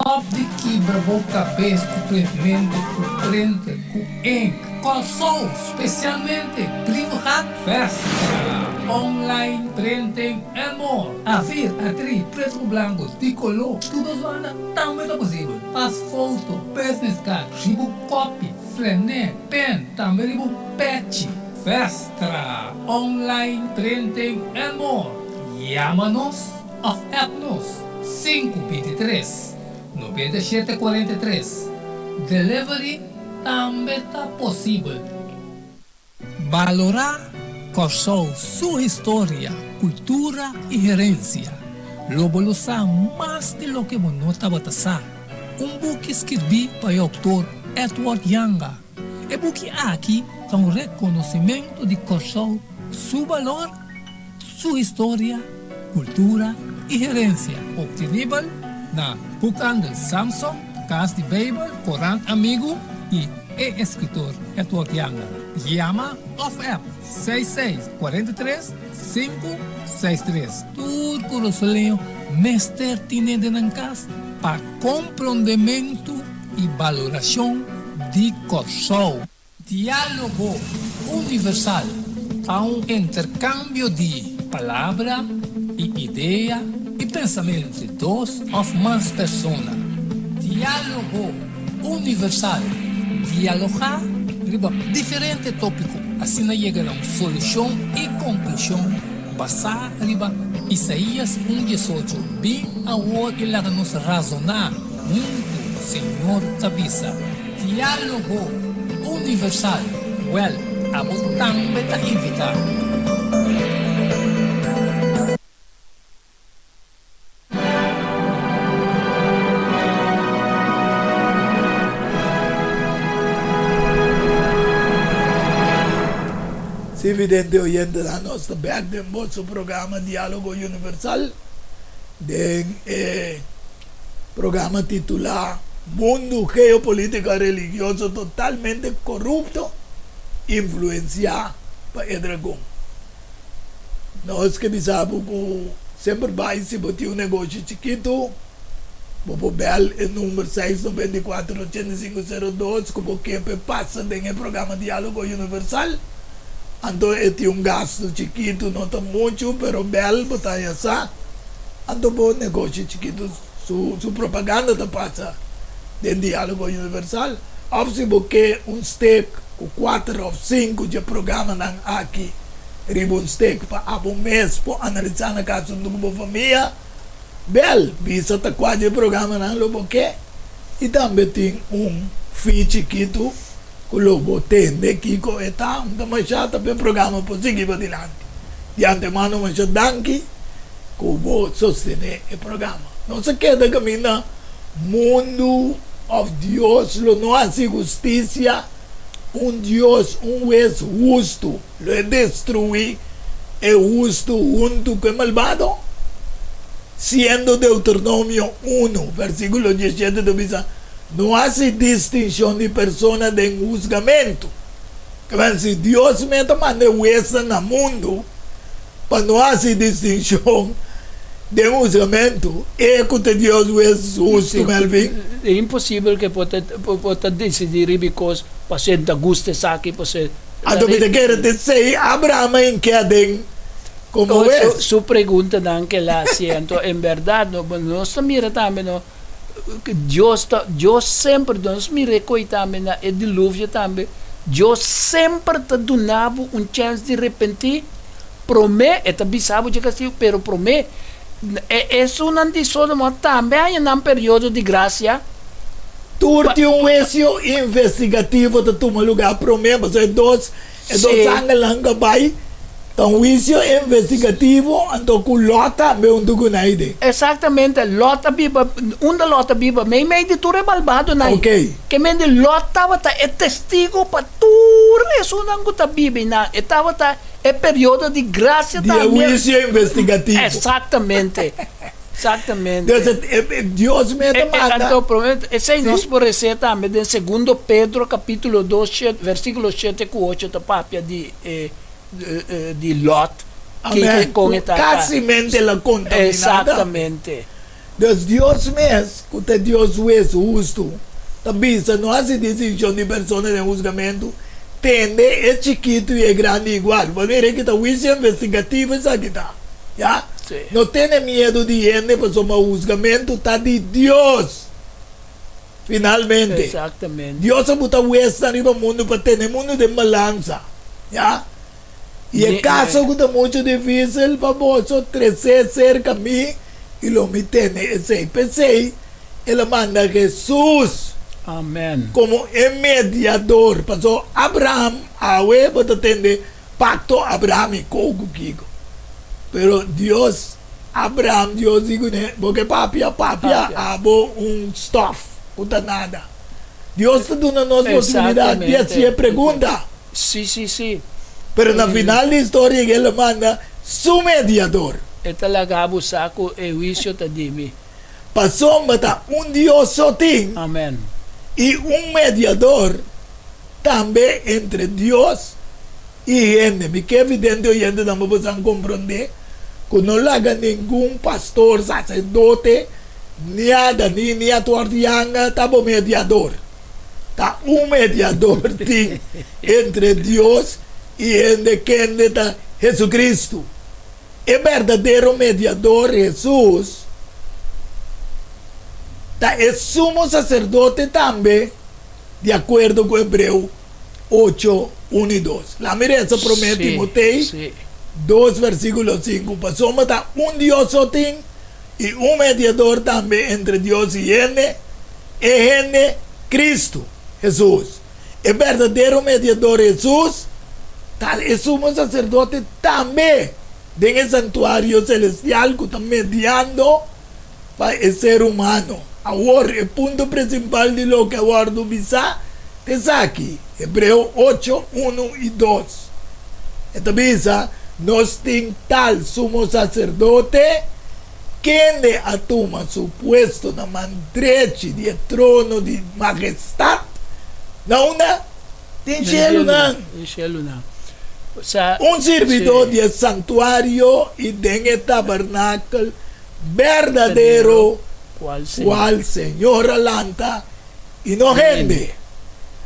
Stop di kibra bo kabes ku printmento, ku printer, ku ink. Kòrsou, spesialmente Brievengat Festa, online printing and more. Afir, atri, pretu ku blanku, di koló, tur dos banda tambe ta posibel. Pas foto, business card, riba kopi, flené, pen, tambe riba pechi. Festa, online printing and more. Yama nos Òf app nos, sinku bintitres, nobenta i shete kuarenta i tres. Delivery tambe ta posibel. Balorá Kòrsou su historia, kultura i herensia. Lo bo lo sa mas di loke bo no tabata sa. Un buki skirbí pa e outor Edward Janga. E buki aki ta un rekonosimentu di Kòrsou su balor, Su historia, kultura i herensia optenibel na Boekhandel Samson, Kas di Beibel, Korant Amigu i e eskritor Edward Janga. Yama òf app seis seis kuarenta i tres sinku seis tres. Tur kurasoleño mester tine den nan kas pa komprondementu i balorashon di Kòrsou. Diálogo Universal ta un interkambio di palabra i idea i pensamentu entre dos òf mas persona. Diálogo Universal, dialogá riba diferente tópiko, asina yega na un solushon i konklushon basá riba Isaías un diesocho, Bin awor i laga nos razoná huntu, Señor ta bisa. Diálogo Universal, Wèl, abo tambe ta invitá. Si vidente oyentenan nos ta bek den boso programa Diálogo Universal den e Programa titulá Mundu Geopolítika Religioso Totalmente Korupto, Influensiá pa e Dragon. Nos ke bisa bo ku semper bai si bo tin un negoshi chikitu, bo por bèl e number seis noventa i kuater ochenta i sinku sero dos ku bo ke pa e pasa den e programa Diálogo Universal. Anto e tin un gastu chikitu, no ta muchu, pero bèl bo ta haña sa. Anto bo negoshi chikitu su su propaganda ta pasa den Dialogo Universal? Of si bo ke un stek ku kuater of sinku dje programanan aki riba un stek pa abo mes por analisá na kas huntu ku bo famia? Bel, bisa ta kua dje programanan lo bo ke. I tambe tin un fee chikitu ku lo bo tende kiko e ta. Un ta masha ta p'e programa por sigui padilanti. Di antemano masha danki ku bo sostené e programa. Nos a keda kaminda mundu òf Dios lo no hasi hustisia, un Dios, un hues hustu lo e destruí e hustu huntu ku e malbado? Siendo Deuteronomio unu, versíkulo diesshete ta bisa, No hasi distinshon di persona den husgamentu. Kaba si Dios mes ta manda e huesnan na mundu pa no hasi distinshon den husgamentu, e ku ta Dios hues hustu, Melvin? E imposibel ku e por ta por ta disidí riba e kos pasobra e no ta gusta esaki, pasobra. Anto mi ta kere te sei Abraham a hink'é aden komo hues. Su preguntanan ku el a hasi, anto en bèrdat nos ta mira tambe no. Dios ta Dios semper nos mira e koe tambe na e diluvio tambe Dios semper ta duna bo un chèns di repentí promé e ta bisa bo dje kastigo pero promé e esunnan di Sodoma tambe haña nan periodo di grasia. Tur tin un huesio investigativo ta tuma lugá promé pasobra e dos E dos angelnan ku a bai ta un huisio investigativo, anto ku Lòt tambe huntu ku nan ei. Eksaktamente, Lòt a biba, unda Lòt a biba? Meimei di tur e malbadonan ei. Oké. Ke men di Lòt tabata e testigo pa tur esunnan ku ta biba einan. E tabata e periodo di grasia Di e tambe. huisio investigativo. Eksaktamente. Eksaktamente. Entonces, Dios mes ta manda. Anto, prome, esei nos por resé tambe den Segundo Pedro capítulo dos, shet, versículo shete ku ocho ta papia di e di Lot. Amèn. Kiko kon e ta. Kasimente el a kontaminá. Eksaktamente. Dus Dios mes, ku ta Dios hues hustu, ta bisa no hasi distinshon di persona den husgamentu, tende e chikitu i e grandi igual. Bo a mira ki ta huisio investigativo esaki ta. Ya, no tene miedu di hende pasobra husgamentu ta di Dios. Finalmente, Dios a buta huesnan riba mundu pa tene mundu den balansa. Ya, i e kaso ku ta muchu difísil pa boso, tres'é serka mi i lo mi tene esei. P'esei el a manda Hesus komo e mediador, pasobra Abraham, awe bo ta tende Pacto Abrahámico cu kico? Pero Dios, Abraham, Dios di cune, bo ke papia, papia abo un stof cu ta nada. Dios ta duna nos posibilidad di haci e pregunta. Sí, sí, sí. Pero na final di historia el a manda su mediador. E ta laga bo sa cu e huicio ta di mi. Pasobra ta un Dios so tin. Amen. Y un mediador. Tambe entre Dios i hende. Mi ke vidente oyentenan pa boso a komprondé ku no laga ningun pastor, saserdote, niada ni ni atuardianga ta bo mediador. Ta un mediador tin entre Dios i hende, kende ta Hesukristu. E berdadero mediador, Hesus, ta e sumo saserdote tambe. Di akuerdo ku Hebreo ocho, un i dos. Lami resa promé Timotei dos versíkulo sinku, Pasobra ta un Dios so tin i un mediador tambe entre Dios i hende, e hende Kristu Hesus. E berdadero mediador Hesus ta e sumo saserdote tambe den e santuario selestial ku ta mediando pa e ser humano. Awor, e punto principal di loke a wordo bisa ta esaki, Hebreo ocho, unu i dos. E ta bisa, Nos tin tal sumo sacerdote, kende a tuma su puesto na man drechi di e trono di Majestad, na unda? Den shelunan. Un sirbidó di e santuario i den e tabernakel berdadero kual Señor a lanta i no hende.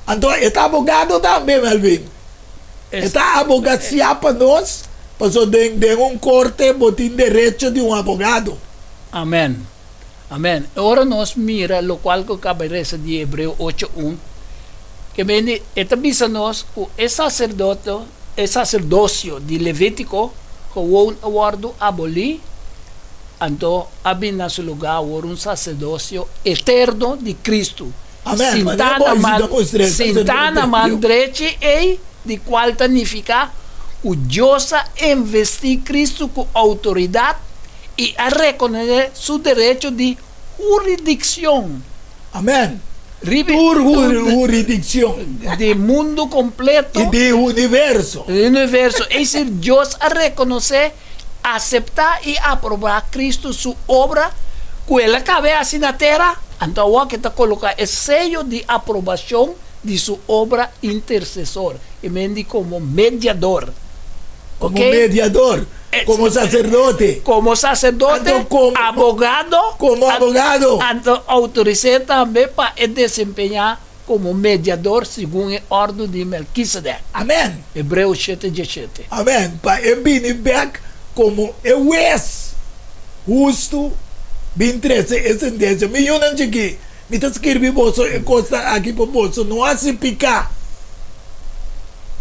Anto e ta abogado tambe, Melvin. E ta abogasia pa nos, pasobra den den un korte bo tin derecho di un abogado. Amen. Amen. Ora nos mira lokual ku kaba resa di Hebreo ocho un, ke mende e ta bisa nos ku e saserdote, e saserdosio di Levítiko gewoon a wòrdu abolí, anto a bin na su lugá awor un saserdosio eterno di Kristu, Amèn. sintá Manera na bo man, ta mustra e sintá na saserdote man Dios. drechi ei, di kual ta nifiká ku Dios a envestí Kristu ku outoridat i a rekonosé su derecho di huridikshon. Amèn. Riba Tur huridikshon. Di mundu kompleto. I di universo. Di universo. Es desir, Dios a rekonosé aseptá i aprobá Kristu su obra ku el a kaba e hasi na tera, anto awor ke ta koloká e seyo di aprobashon di su obra intersesor, e men di komo mediador. Komo mediador, komo saserdote. Komo saserdote, abogado. Komo abogado. Anto outoris'é tambe pa e desempeñá komo mediador segun e òrdu di Melkisedek. Amèn. Hebreo shete diesshete. Amèn. Pa e bini bèk komo e hues hustu bin trese e sentensia. Mi yunan chikí, mi ta skirbi boso e kosnan aki pa boso no hasi piká.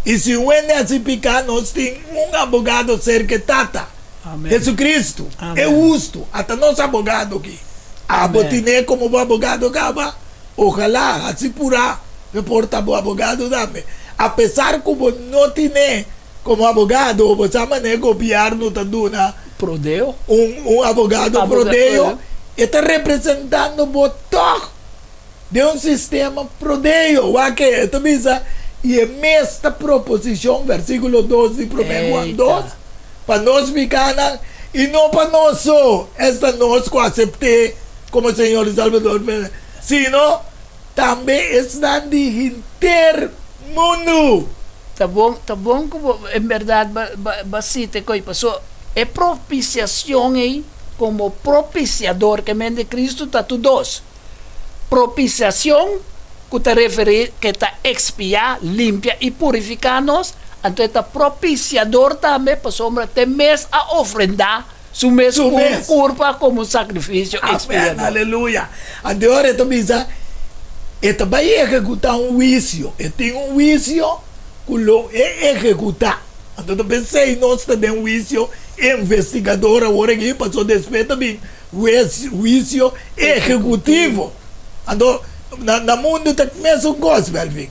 I si un hende hasi piká, nos tin un abogado serka e Tata, Hesukristu, e hustu. Ata nos abogado aki. Abo tin'é komo bo abogado kaba? Ojalá hasi purá mi por ta bo abogado tambe. Apesar ku bo no tine komo abogado, bo sa manera gobièrnu ta duna Prodeo. un un abogado prodeo, e ta representando bo tòg den un sistema prodeo. Wak ke e ta bisa, i e mes ta proposishon, versíkulo dos di Promé Juan dos, pa nos pikanan i no pa nos so, esta nos ku asept'é komo Señor i Salbador, sino tambe esnan di henter mundu. Ta bon, ta bon ku bo en bèrdat ba ba ba sita e koi, paso e propisiashon ei komo propisiador ke men di Kristu ta tur dos. Propisiashon ku ta referí ke ta ekspiá, limpia i purifiká nos, anto e ta propisiador tambe pasobra te mes a ofrendá Su mes Su mes. kurpa komo sakrifisio Amèn, ekspiador. aleluya. Anto ora e ta bisa, e ta bai ehekutá un huisio. E tin un huisio ku lo e ehekutá. Anto ta p'esei nos ta den huisio investigador awor aki, pasobra despues ta bin huisio ehekutivo. Anto na mundu ta mesun kos, Melvin.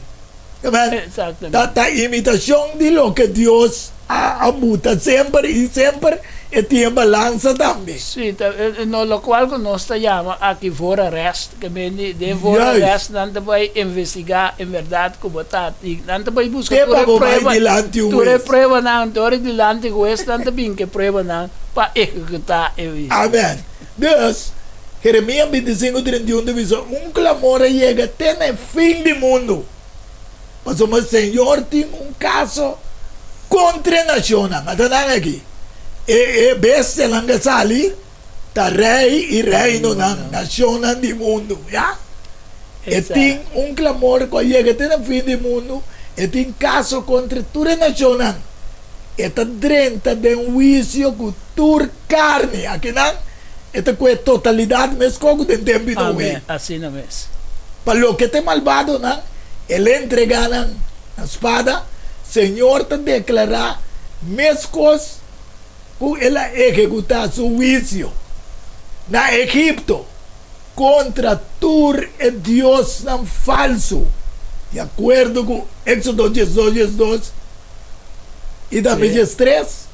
Exactamente. Ta imitashon di loke Dios a buta semper i semper e tin e balansa tambe. Sí, ta no lokual ku nos ta yama aki voorarrest, ke men di den voorarrest nan ta bai investigá en bèrdat ku bo ta i nan ta bai buska Te tur pa e bo bai prueba, dilanti un tur e hues. pruebanan, anto ora dilanti hues nan ta bin ku e pruebanan pa ehekutá e huisio. Amen. Dus, Jeremías 25, 31 ta bisa, Un klamor a yega te na e fin di mundu, pasobra Señor tin un kaso kontra e nashonnan. Ata nan aki, e e bestianan ku a sali ta rei i reinonan, nashonnan di mundu, ya. E tin un klamor ku a yega te na fin di mundu, e tin kaso kontra tur e nashonnan. E ta drenta den huisio ku tur karni. Akinan e ta ku e totalidat meskos ku den tempu di Noe. Amen, asina mes. Pa loke ta e malbadonan, el a entregá nan na spada. Señor ta deklará meskos ku el a ehekutá su huisio na Egipto kontra tur e diosnan falsu, di akuerdo ku Éksodo diesdos diesdos. I tambe diestres,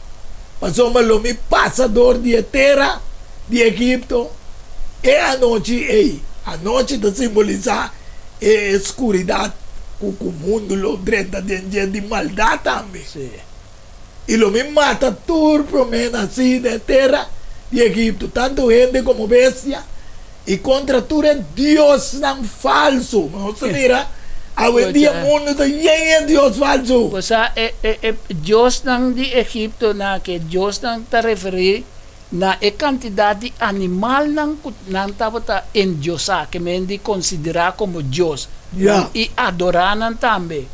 pasobra lo mi pasa dor di e tera di Egipto e anochi ei. Anochi ta simbolisá e skuridat ku ku mundu lo drenta den dje di maldat tambe. I lo mi mata tur promé nasí den e tera di Egipto, tantu hende komo bestia. I kontra tur e diosnan falsu. Nos ta mira awendia mundu ta yen e dios falsu. Bo sa e e diosnan di Egipto na ke diosnan ta referí na e kantidat di animalnan ku nan tabata endiosá, ke men di konsiderá komo dios, nan i adorá nan tambe.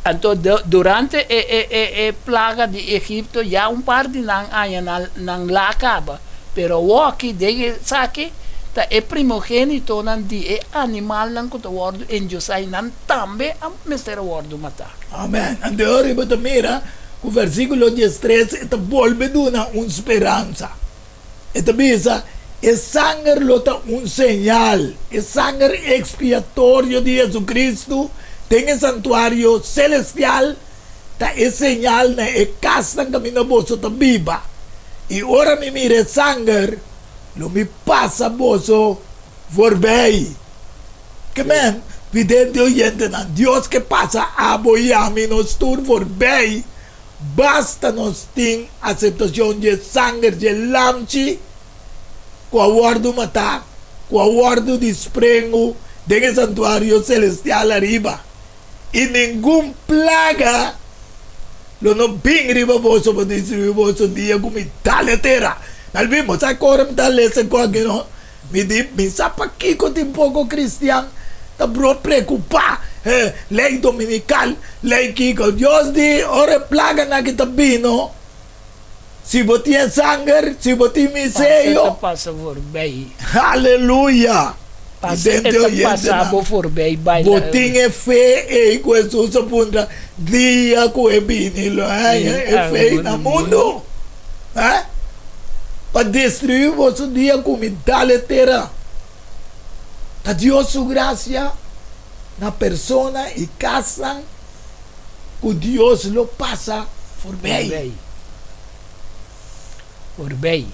Anto durante e e e e plaga di Egipto ya un par di nan aña nan nan la kaba. Pero awoki den esaki ta e primogénitonan di e animalnan ku ta wòrdu endiosá i nan tambe a mester a wòrdu matá. Amèn. Anto e ora bo ta mira ku versíkulo diestres e ta bolbe duna un speransa. E ta bisa, E sanger lo ta un señal, e sanger ekspiatorio di Jesucristo den e santuario selestial ta e señal na e kasnan kaminda boso ta biba, i ora mi mira e sanger, lo mi pasa boso forbei. Ke men, vidente oyentenan, Dios ke pasa abo i ami nos tur forbei. Basta nos tin aseptashon dje sanger dje lamchi ku a wòrdu matá, ku a wòrdu di sprengu den e santuario selestial ariba, i ningun plaga lo no bin riba boso pa destruí boso dia ku mi dal e tera. Melvin, bo sa kor mi ta lesa e kos aki no? Mi di, Mi sa pakiko tin poko kristian ta bro preokupá, eh, lei dominikal, lei kiko. Dios di, ora e plaganan aki ta bino, si bo tin e sanger, si bo tin mi Pasa ta seyo. pasa voorbij. Aleluya! Pasa e Vidente ta pasa oyentenan, bo voorbij bo baila. tin e fe ei ku Hesus a puntra dia ku e bini lo haña e fe na mundu? Eh? Pa destruí boso dia ku mi dal e tera. Ta Dios su grasia na persona i kasnan ku Dios lo pasa forbei. Forbei.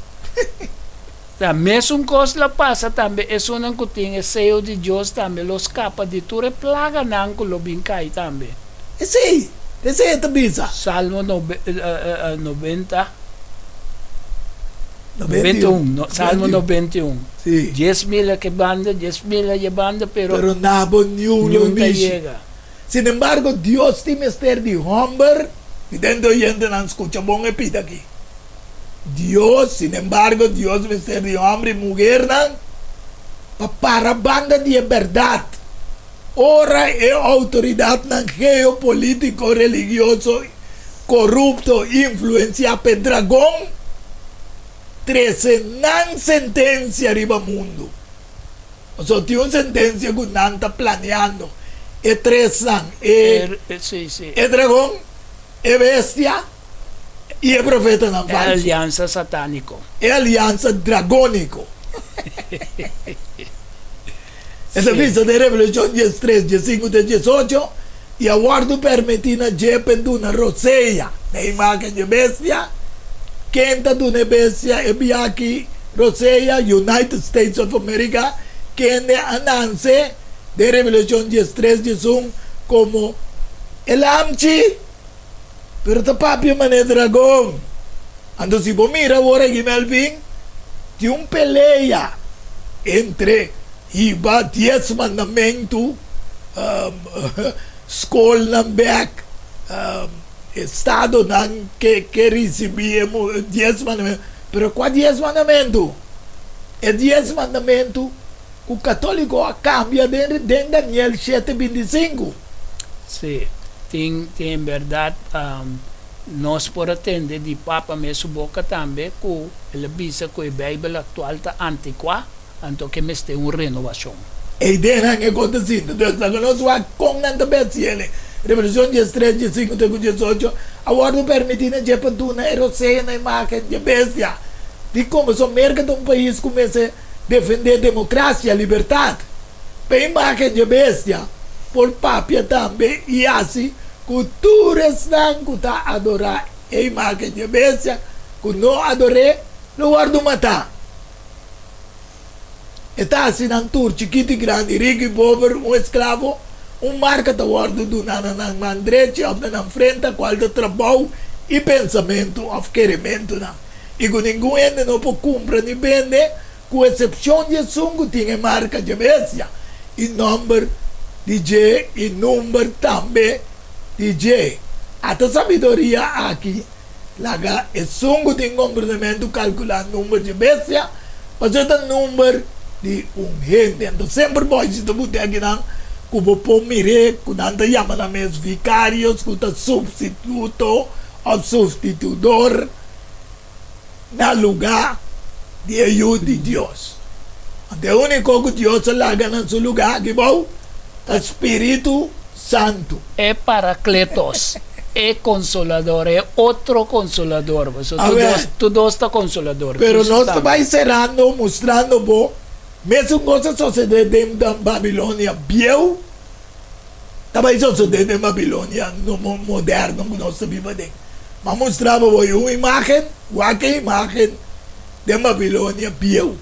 Ta mesun kos lo pasa tambe esunnan ku tin e seyo di Dios tambe lo skapa di tur e plaganan ku lo bin kai tambe. Esei, esei e ta bisa. Salmo 90, 91, Salmo 91. Sí. 10,000 a ke banda, 10,000 a ye banda, pero. Pero na bo niun lo niun ta mishi. yega. Sin embargo, Dios tin mester di homber, i den di oyentenan skucha bon e pida aki. Dios, sin embargo, Dios mester di homber i muhernan pa para banda di e bèrdat. Ora e outoridatnan geopolítiko, religioso korupto influensiá p'e dragon, trese nan sentensia riba mundu. Pasobra tin un sentensia ku nan ta planeando, e tresnan, e e dragon, e bestia i e profetanan E falsu. aliansa satániko. E aliansa dragóniko. E ta bisa den Revelashon 13, 15 te 18, I a wòrdu permití na dje pa e duna rosea na e imágen dje bestia. Ken ta duna e bestia e biaha aki rosea? United States of America, kende a nanse den Revelashon 13, 11 komo e lamchi, pero ta papia manera dragon. Anto si bo mira awor aki, Melvin, tin un pelea entre hiba Dies Mandamentu, skolnan bek, estadonan ke ke risibí e Dies Mandamentu. Pero kua Dies Mandamentu? E Dies Mandamentu ku katoliko a kambia den den Daniel shete 25. Sí, tin tin en bèrdat nos por a tende di Papa mes su boka tambe ku el a bisa ku e Beibel aktual ta antikuá. Anto ke mester un renovacion. E ideanan e kon ta sinta. Dus laga nos wak kon nan ta besi ele. Revelashon 13, 15 te ku 18 a wòrdu permití na dje pa duna e rosea na imágen dje bestia. Dikon? Pasobra Merka ta un pais ku mester defendé demokrasia, libertat. Pa e imágen dje bestia por papia tambe i hasi ku tur esnan ku ta adorá e imágen dje bestia ku no ador'é lo wòrdu matá. E ta hasi nan tur, chikit i grandi, riku i pober, un esklavo. Un marka ta wòrdu duná na nan man drechi òf na nan frenta, kual ta trabou i pensamentu òf kerementunan, i ku ningun hende no por kumpra ni bende, ku esepshon di esun ku tin e marka dje bestia, i nòmber di dje i number tambe di dje. Ata sabiduria aki. Laga esun ku tin komprendementu kalkulá number dje bestia, pasobra e ta number di un hende. Anto semper boisi ta buti akinan ku bo por mir'é ku nan ta yama nan mes vikarios ku ta supstituto òf sustitudor na lugá di e Yu di Dios. Anto e úniko ku Dios a laga na su lugá aki bou ta spiritu Santu. E Parakletos, e Konsolador, e otro Konsolador. Pasobra tur Amen. dos, tur dos ta Konsolador, Pero Kristu nos ta tambe. bai serando mustrando bo mesun kos a sosodé den Babilonia bieu, ta bai sosodé den Babilonia moderno ku nos ta biba aden. M'a mustra bo bo un imágen, wak e imágen den Babilonia bieu.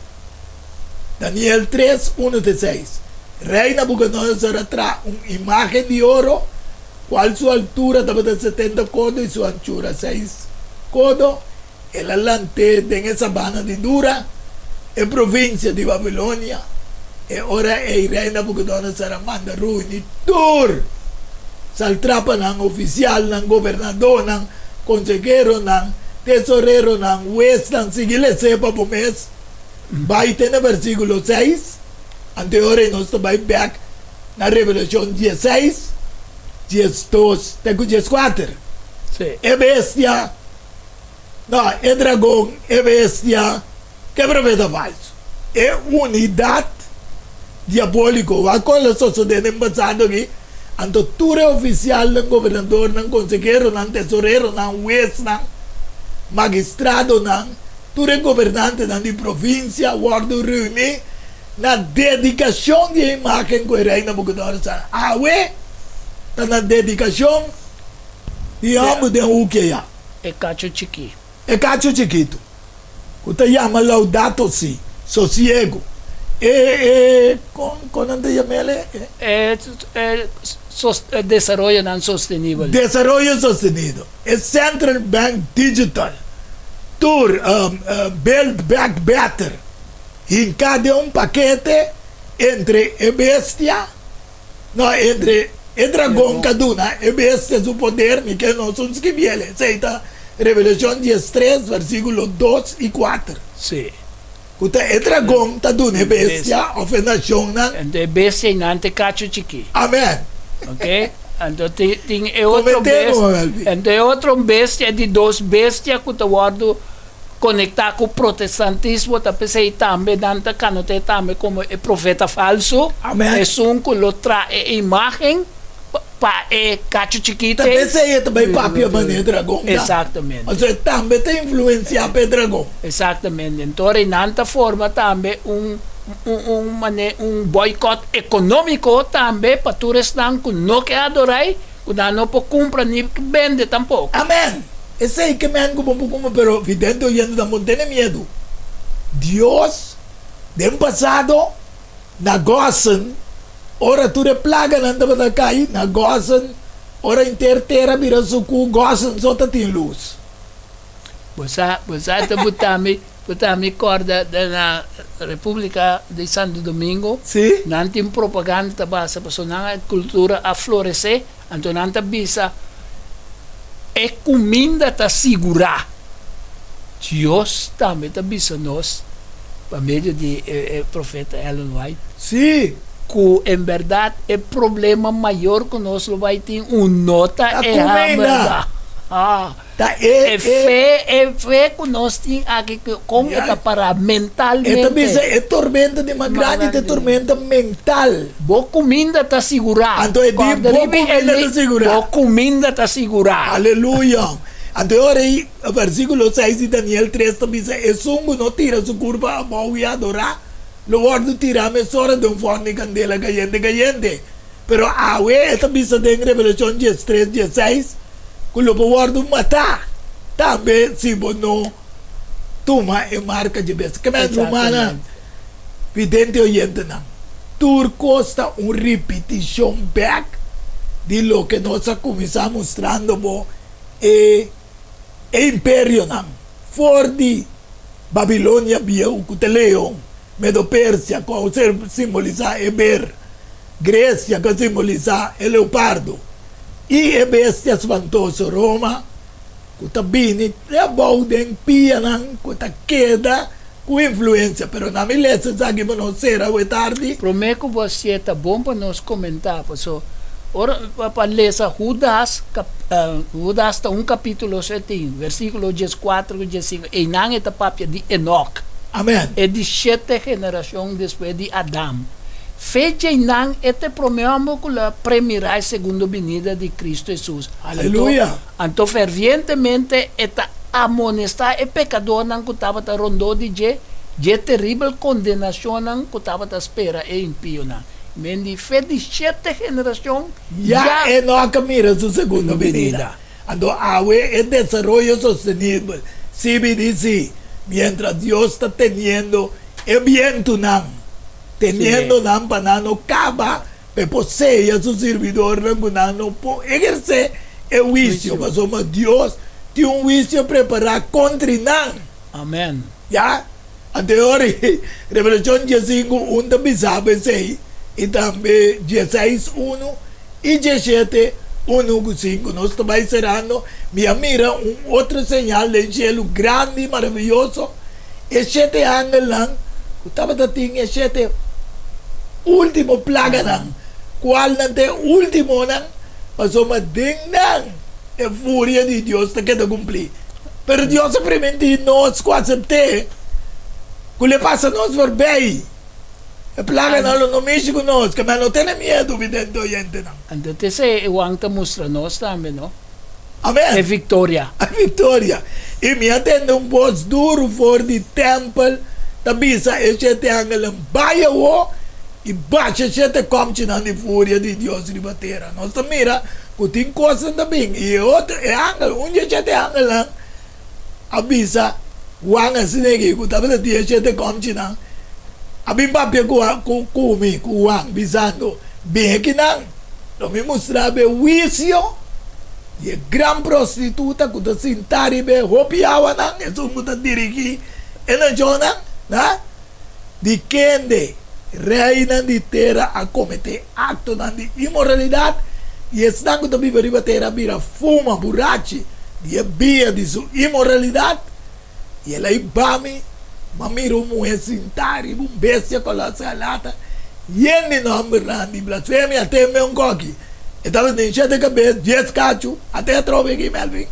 Daniel 3, 1 te 6. Rei Nabucodonosor a traha un imágen di oro. Kual su altura tabata 70 kodo i su anchura 6 kodo. El a lant'é den e sabana di Dura, e provinsia di Babilonia. E ora ei rei Nabukodonosor a manda reuní tur saltrapanan, ofisialnan, gobernadónan, konseheronan, tesoreronan, huesnan. Sigui les'é pa bo mes. Bai te na versíkulo 6. Anto e ora ei nos ta bai bèk na Revelashon 16, 12 te ku 14. E bestia, no, e dragon, e bestia, ku e profeta falsu. E unidat diabóliko. Wak kon lo sosodé den pasado aki. Anto tur e ofisialnan, gobernadornan, konseheronan, tesoreronan, huesnan, magistradonan, tur e gobernantenan di provinsia wòrdu reuní na dedikashon di e imágen ku e rei Nabukodonosor. Awe ta na dedikashon di e hòmber den huki ayá. E kachu chikí. E kachu chikitu ku ta yama Laudato Si, Sosiego. E, e, kon, kon nan ta yam'el? E, E, e, sos, e desaroyonan sostenibel. Desaroyo sostenido. E Central Bank Digital. Tur, um, Build Back Better. Hinká den un pakete entre e bestia, no, entre e dragon ka duna e bestia su poder, mi ke nos un skibiel. Esei ta Revelashon 13, versíkulo 2 i 4. Ku ta e dragon ta duna e bestia òf e nashonnan. Anto e bestia ei nan ta e kachu chikí. Amèn. Ok? Anto tin e otro Koment'é, bestia, Melvin. anto e otro bestia e di dos bestia ku ta wòrdu konektá ku protestantismo, ta p'esei tambe nan ta kanot'é tambe komo e profeta falsu. Esun ku lo traha e imágen pa e kachu chikito Ta ei. p'esei e ta bai papia manera e dragon ta. Exactamente. Pasobra e tambe ta influensiá pa e dragon. Exactamente. Enton ei nan ta forma tambe un mane un boycott económico tambe pa tur esnan ku no ke adorá ei, ku nan no por kumpra ni bende tampoko. Amen! Esei ke men ku bo por kumpra, pero vidente oyente ta bon tene miedu. Dios den pasado na Gosen, ora tur e plaganan tabata kai na Gosen, ora henter tera bira sukú, Gosen so ta tin lus. Bo sa, bo sa ta buta mi, buta mi kòrda den na Repúblika di Santo Domingo. Nan tin propaganda ta basa pasobra nan kultura a floresé, anto nan ta bisa e kuminda ta sigurá. Dios tambe ta bisa nos pa medio di e profeta Ellen White. Ku en bèrdat e problema mayor ku nos lo bai tin un no ta Ta e hamber kuminda. da. Ta e E fe, e fe ku nos tin aki ku kon e ta pará E ta mentalmente. bisa e tormenta di mas grandi ta e tormenta mental. Bo kuminda ta sigurá. Anto e di Kòrda bo riba e kuminda ta li, sigurá. bo kuminda ta sigurá. Aleluya. Anto e ora ei, versíkulo 6 di Daniel 3 ta bisa, Esun ku no tira su kurpa abou i adorá, lo wòrdu tirá mesora den un fòrnu di kandela kayente kayente. Pero awe e ta bisa den Revelashon 13, 16 ku lo bo wòrdu matá tambe si bo no tuma e marka dje bestia. Ke men rumannan, vidente oyentenan, tur kos ta un ripitishon bèk di loke nos a kuminsá mustrando bo e e imperionan for di Babilonia bieu ku ta leon, Medo-Persia ku a ser simbolisá e ber, Gresia ku a simbolisá e leopardo, i e bestia spantoso Roma ku ta bini te abou den pianan ku ta keda ku influensia. Pero na mi lesa esaki pa nos sera awe tardi. Promé ku bo a sié ta bon pa nos komentá, paso ora pa lesa Hudas, Hudas ta un kapítulo so e tin, versíkulo 14 ku 15, einan e ta papia di Enòk. Amèn. E di shete generashon despues di Adam. Fe djeinan e ta e promé hòmber ku lo a premirá e segundo binida di Kristu Hesus. Aleluya! Anto fervientemente e ta amonestá e pekadornan ku tabata rondó di dje, dje teribel kondenashonnan ku tabata spera e impionan. Men di fe di shete generashon Ya ya Enòk a mira su segundo binida. Anto awe e desaroyo sostenibel, CBDC, miéntras Dios ta teniendo e bientunan, teniendo nan pa nan no kaba. Pa e por seya su sirbidornan ku nan no por ehersé e huisio, pasobra Dios tin un huisio prepará kontri nan. Amèn. Ya, anto e ora ei, Revelashon diesinku un ta bisa bo esei, i tambe dieseis unu i dieshete unu ku sinku. Nos ta bai serando. Mi a mira un otro señal den shelu grandi i maraviyoso, E shete angelnan ku tabata tin e shete último plaganan, kualnan ta e últimonan, pasobra den nan e furia di Dios ta keda kumplí. Pero Dios a primintí nos ku asept'é ku lo e pasa nos forbei. E plaganan lo no mishi ku nos, kemey no tene miedu, vidente oyentenan. Anto ta esei Juan ta mustra nos tambe, no? Amen. E victoria. E victoria. I mi a tende un bos duru for di tempel ta bisa e shete angelnan, Bai awo i basha e shete komchinan di furia di Dios riba tera. Nos ta mira ku tin kosnan ta bin. I e otro, e angel, un di e shete angelnan a bisa Juan asina aki ku tabata tin e shete komchinan, a bin papia ku ku mi, ku Juan, bisando, Bin akinan. Lo mi mustra bo e huisio di e gran prostituta ku ta sintá riba e hopi awanan, esun ku ta dirigí e nashonnan, na di kende reinan di tera a kometé aktonan di inmoralidat, i esnan ku ta biba riba tera a bira fuma burachi di e bia di su inmoralidat. I el a hiba mi, m'a mira un muhé sintá riba un bestia koló skarlata, yen di nòmbernan di blasfemia. Teme un koki. E tabatin shete kabes, dies kachu. Ate atrobe aki, Melvin.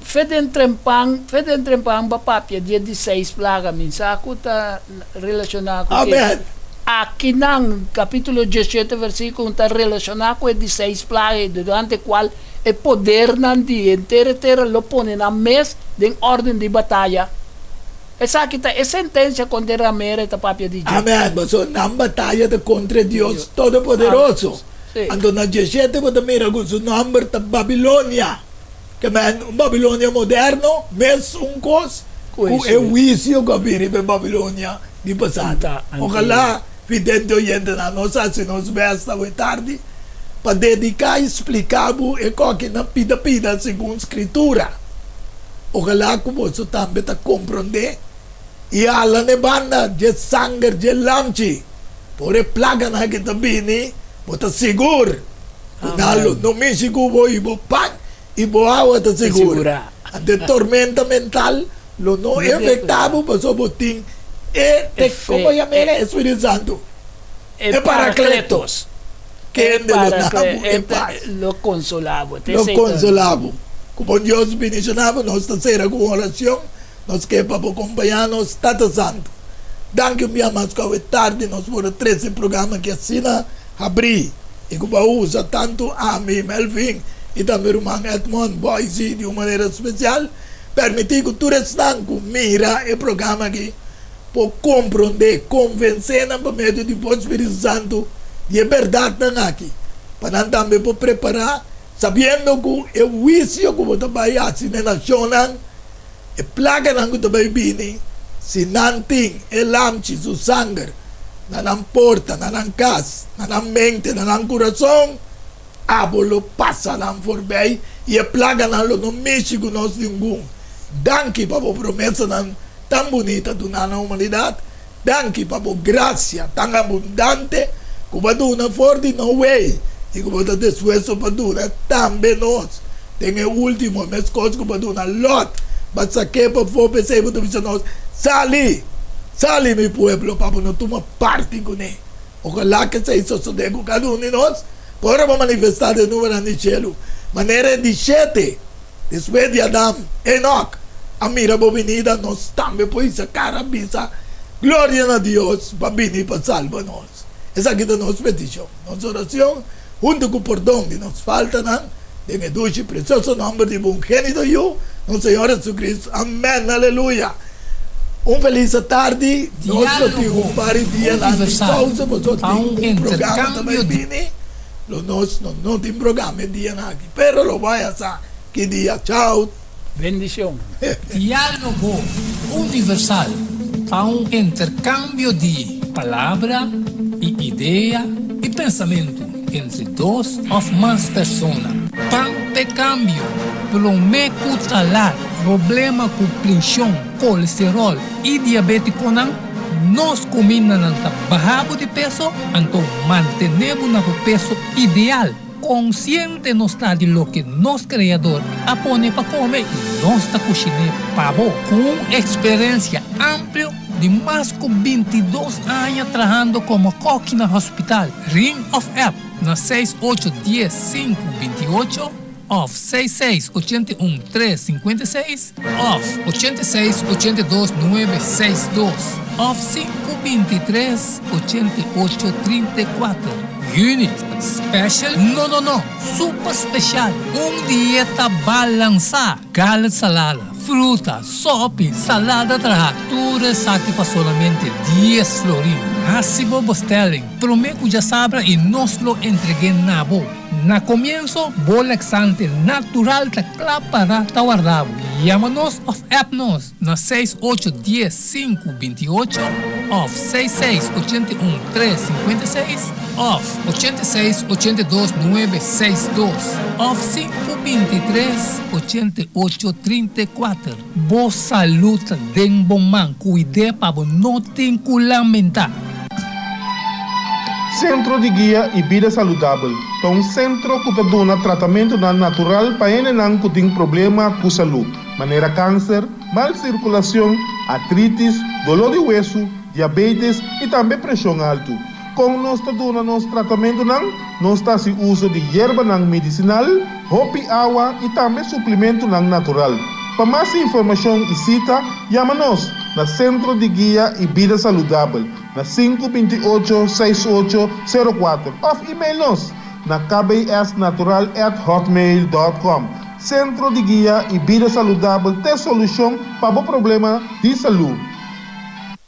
Fe den trempan, fe den trempan ba papia di e di seis plaga, mi sa ku ta relashoná ku ke. Amen. Akinan, kapítulo diesshete versíkulo un ta relashoná ku e di seis plaga ei, durante kual E podernan di henter e tera lo pone nan mes den órden di bataya. Esaki ta e sentensia kontra e ramera e ta papia di dje. Amen. Pasobra nan bataya ta kontra e Dios Todopoderoso. Anto na dieshete bo ta mira ku su nòmber ta Babilonia. Ke men, un Babilonia moderno, mes un kos ku e huisio ku a bini riba e Babilonia di pasado. Ojalá Vidente oyentenan, nos hasi nos best awe tardi pa dediká i spliká bo e kokinan pida pida segun Skritura. Ojalá ku boso tambe ta komprondé i hala n'e banda dje sanger dje Lamchi. Por e plaganan ki ta bini, bo ta sigur ku nan lo no mishi ku bo i bo pan i bo awa ta sigur. Anto e tormenta mental Lo no efectá bo pasobra bo tin e, e como yama e Spiritu Santu? E Paracletos. Kende lo na bo e pas. Lo consolá bo. Lo consolá bo. Cu bon Dios bendicioná bo. Nos ta cera cu un oracion. Nos ke pa bo compañá nos, Tata Santu. Danki un bia mas cu awe tardi nos por a trece e programa aki asina habrí y cu bo a usa tanto ami, Melvin, y tambe ruman Edmond Boise di un manera special. Permití ku tur esnan ku mira e programa akí por komprondé, konvensé nan pa medio di bo Spiritu Santu di e bèrdatnan akí, pa nan tambe por prepará, sabiendo ku e huisio ku bo ta bai hasi na e nashonnan, e plaganan ku ta bai bini, si nan tin e Lamchi su sanger na nan porta, na nan kas, na nan mente, na nan kurason. Abo lo pasa nan forbij i e plaganan lo no mishi ku nos ningun. Danki pa bo promesanan tan bunita duná na humanidat. Danki pa bo grasia tan abundante ku bo a duna for di no wei i ku bo ta dispuesto pa duna tambe nos den e último, meskos ku bo a duna Lòt pa sak'é pafó. P'esei bo ta bisa nos, Sali! Sali, mi pueblo, pa bo no tuma parti kuné. Ojalá ke esei sosodé ku kada un di nos por ora bo manifestá den nubenan di shelu, manera e di shete despues di Adam, Enok, a mira bo binida, nos tambe por hisa kara bisa, Gloria na Dios pa bini pa salba nos. Esaki ta nos petishon, nos orashon, huntu ku pordon di nos faltanan, den e dushi presioso nòmber di bo ungénito Yu, nos Señor Jesucristo. Amèn. Aleluya. Un felis atardi. Nos lo tin un par di dianan di pausa pasobra tin un programa ta bai bini. Lo nos no no tin programa e dianan aki, pero lo bai a sa ki dia. Chao. Bendicion. Dialogo Universal ta un intercambio di palabra y idea. pensamentu entre dos òf mas persona. Pan p'e kambio, promé ku ta lat, problema ku prenshon, kolesteròl i diabétikonan, nos kumindanan ta baha bo di peso, anto mantené bo na bo peso ideal. Konsiente nos ta di loke nos Kreador a pone pa kome i nos ta kushiné pa bo. Ku un eksperensia amplio di mas ku 22 aña trahando komo kòki na hospital, ring òf app na seis ocho dies sinku binti ocho òf seis seis 81 tres 56 òf 86 82 nuebe seis dos òf 5 23 88 34. Juni, special? No, no, no! Super spesial! Un dieta balansá! Garlic salada, fruta, sopi, salada trahá, tur esaki pa solamente 10 florin. Hasi bo bestelling promé ku djasabra i nos lo entreg'é na bo. Na komienso, bo laxante natural ta kla pará ta warda bo. Yama nos òf app nos na 6 8 10 5 28 òf 6 6 81 3 56 òf 86 82 9 6 2 òf 5 23 88 34. Bo salú ta den bo man, kuid'é pa bo no tin ku lamentá. Sentro di Guia i Bida Saludabel ta un sentro ku ta duna tratamentunan natural pa hendenan ku tin problema ku salú, manera kanser, mal sirkulashon, artritis, doló di wesu, diabetes i tambe preshon altu. Kon nos ta duna nos tratamentunan? Nos ta hasi uso di yerbanan medisinal, hopi awa i tambe suplementunan natural. Pa mas informashon i sita, yama nos na Sentro di Guia i Bida Saludabel na 528 6804 òf email nos na kbsnatural@hotmail.com. Sentro di Guia i Bida Saludabel ta solushon pa bo problema di salú.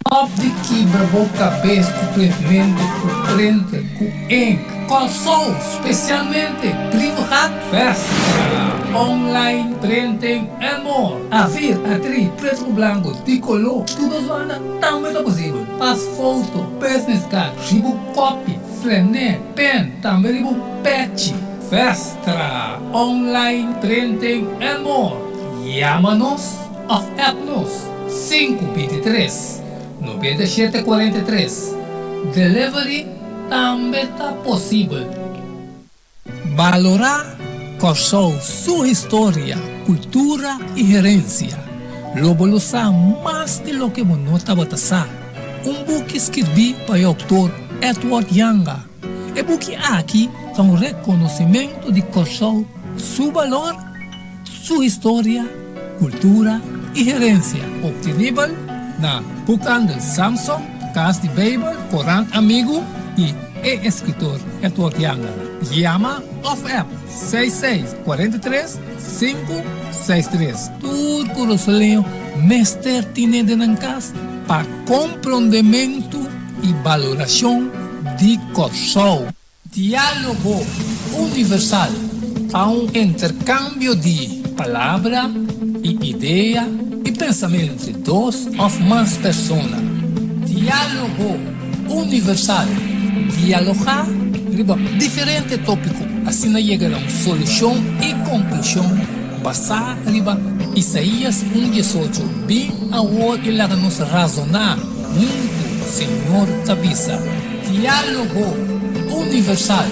Stòp di kibra bo kabes ku printmentu, ku printer, ku ink. Kòrsou, spesialmente Brievengat Festa, online printing and more. A4, A3, pretu ku blanku, di koló, tur dos banda tambe ta posibel. Pas foto, business card, riba kopi, flené, pen, tambe riba pechi. Festa, online printing and more. Yama nos òf app nos 523 97 43. Delivery tambe ta posibel. Balorá Kòrsou su historia, kultura i herensia. Lo bo lo sa mas di loke bo no tabata sa. Un buki skirbí pa e outor Edward Janga. E buki aki ta un rekonosimentu di Kòrsou su balor, su historia, kultura i herensia. Optenibel na Boekhandel Samson, Kas di Beibel, Korant Amigu i e eskritor Edward Janga. Yama òf app 6 6 43 5 6 3. Tur kurasoleño mester tine den nan kas pa komprondementu i balorashon di Kòrsou. Diálogo Universal ta un interkambio di palabra i idea i pensamentu entre dos òf mas persona. Diálogo Universal, dialogá riba diferente tópiko, asina yega na un solushon i konklushon basá riba Isaías un 18, Bin awor i laga nos razoná huntu, Señor ta bisa. Diálogo Universal,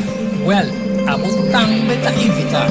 wèl, abo tambe ta invitá.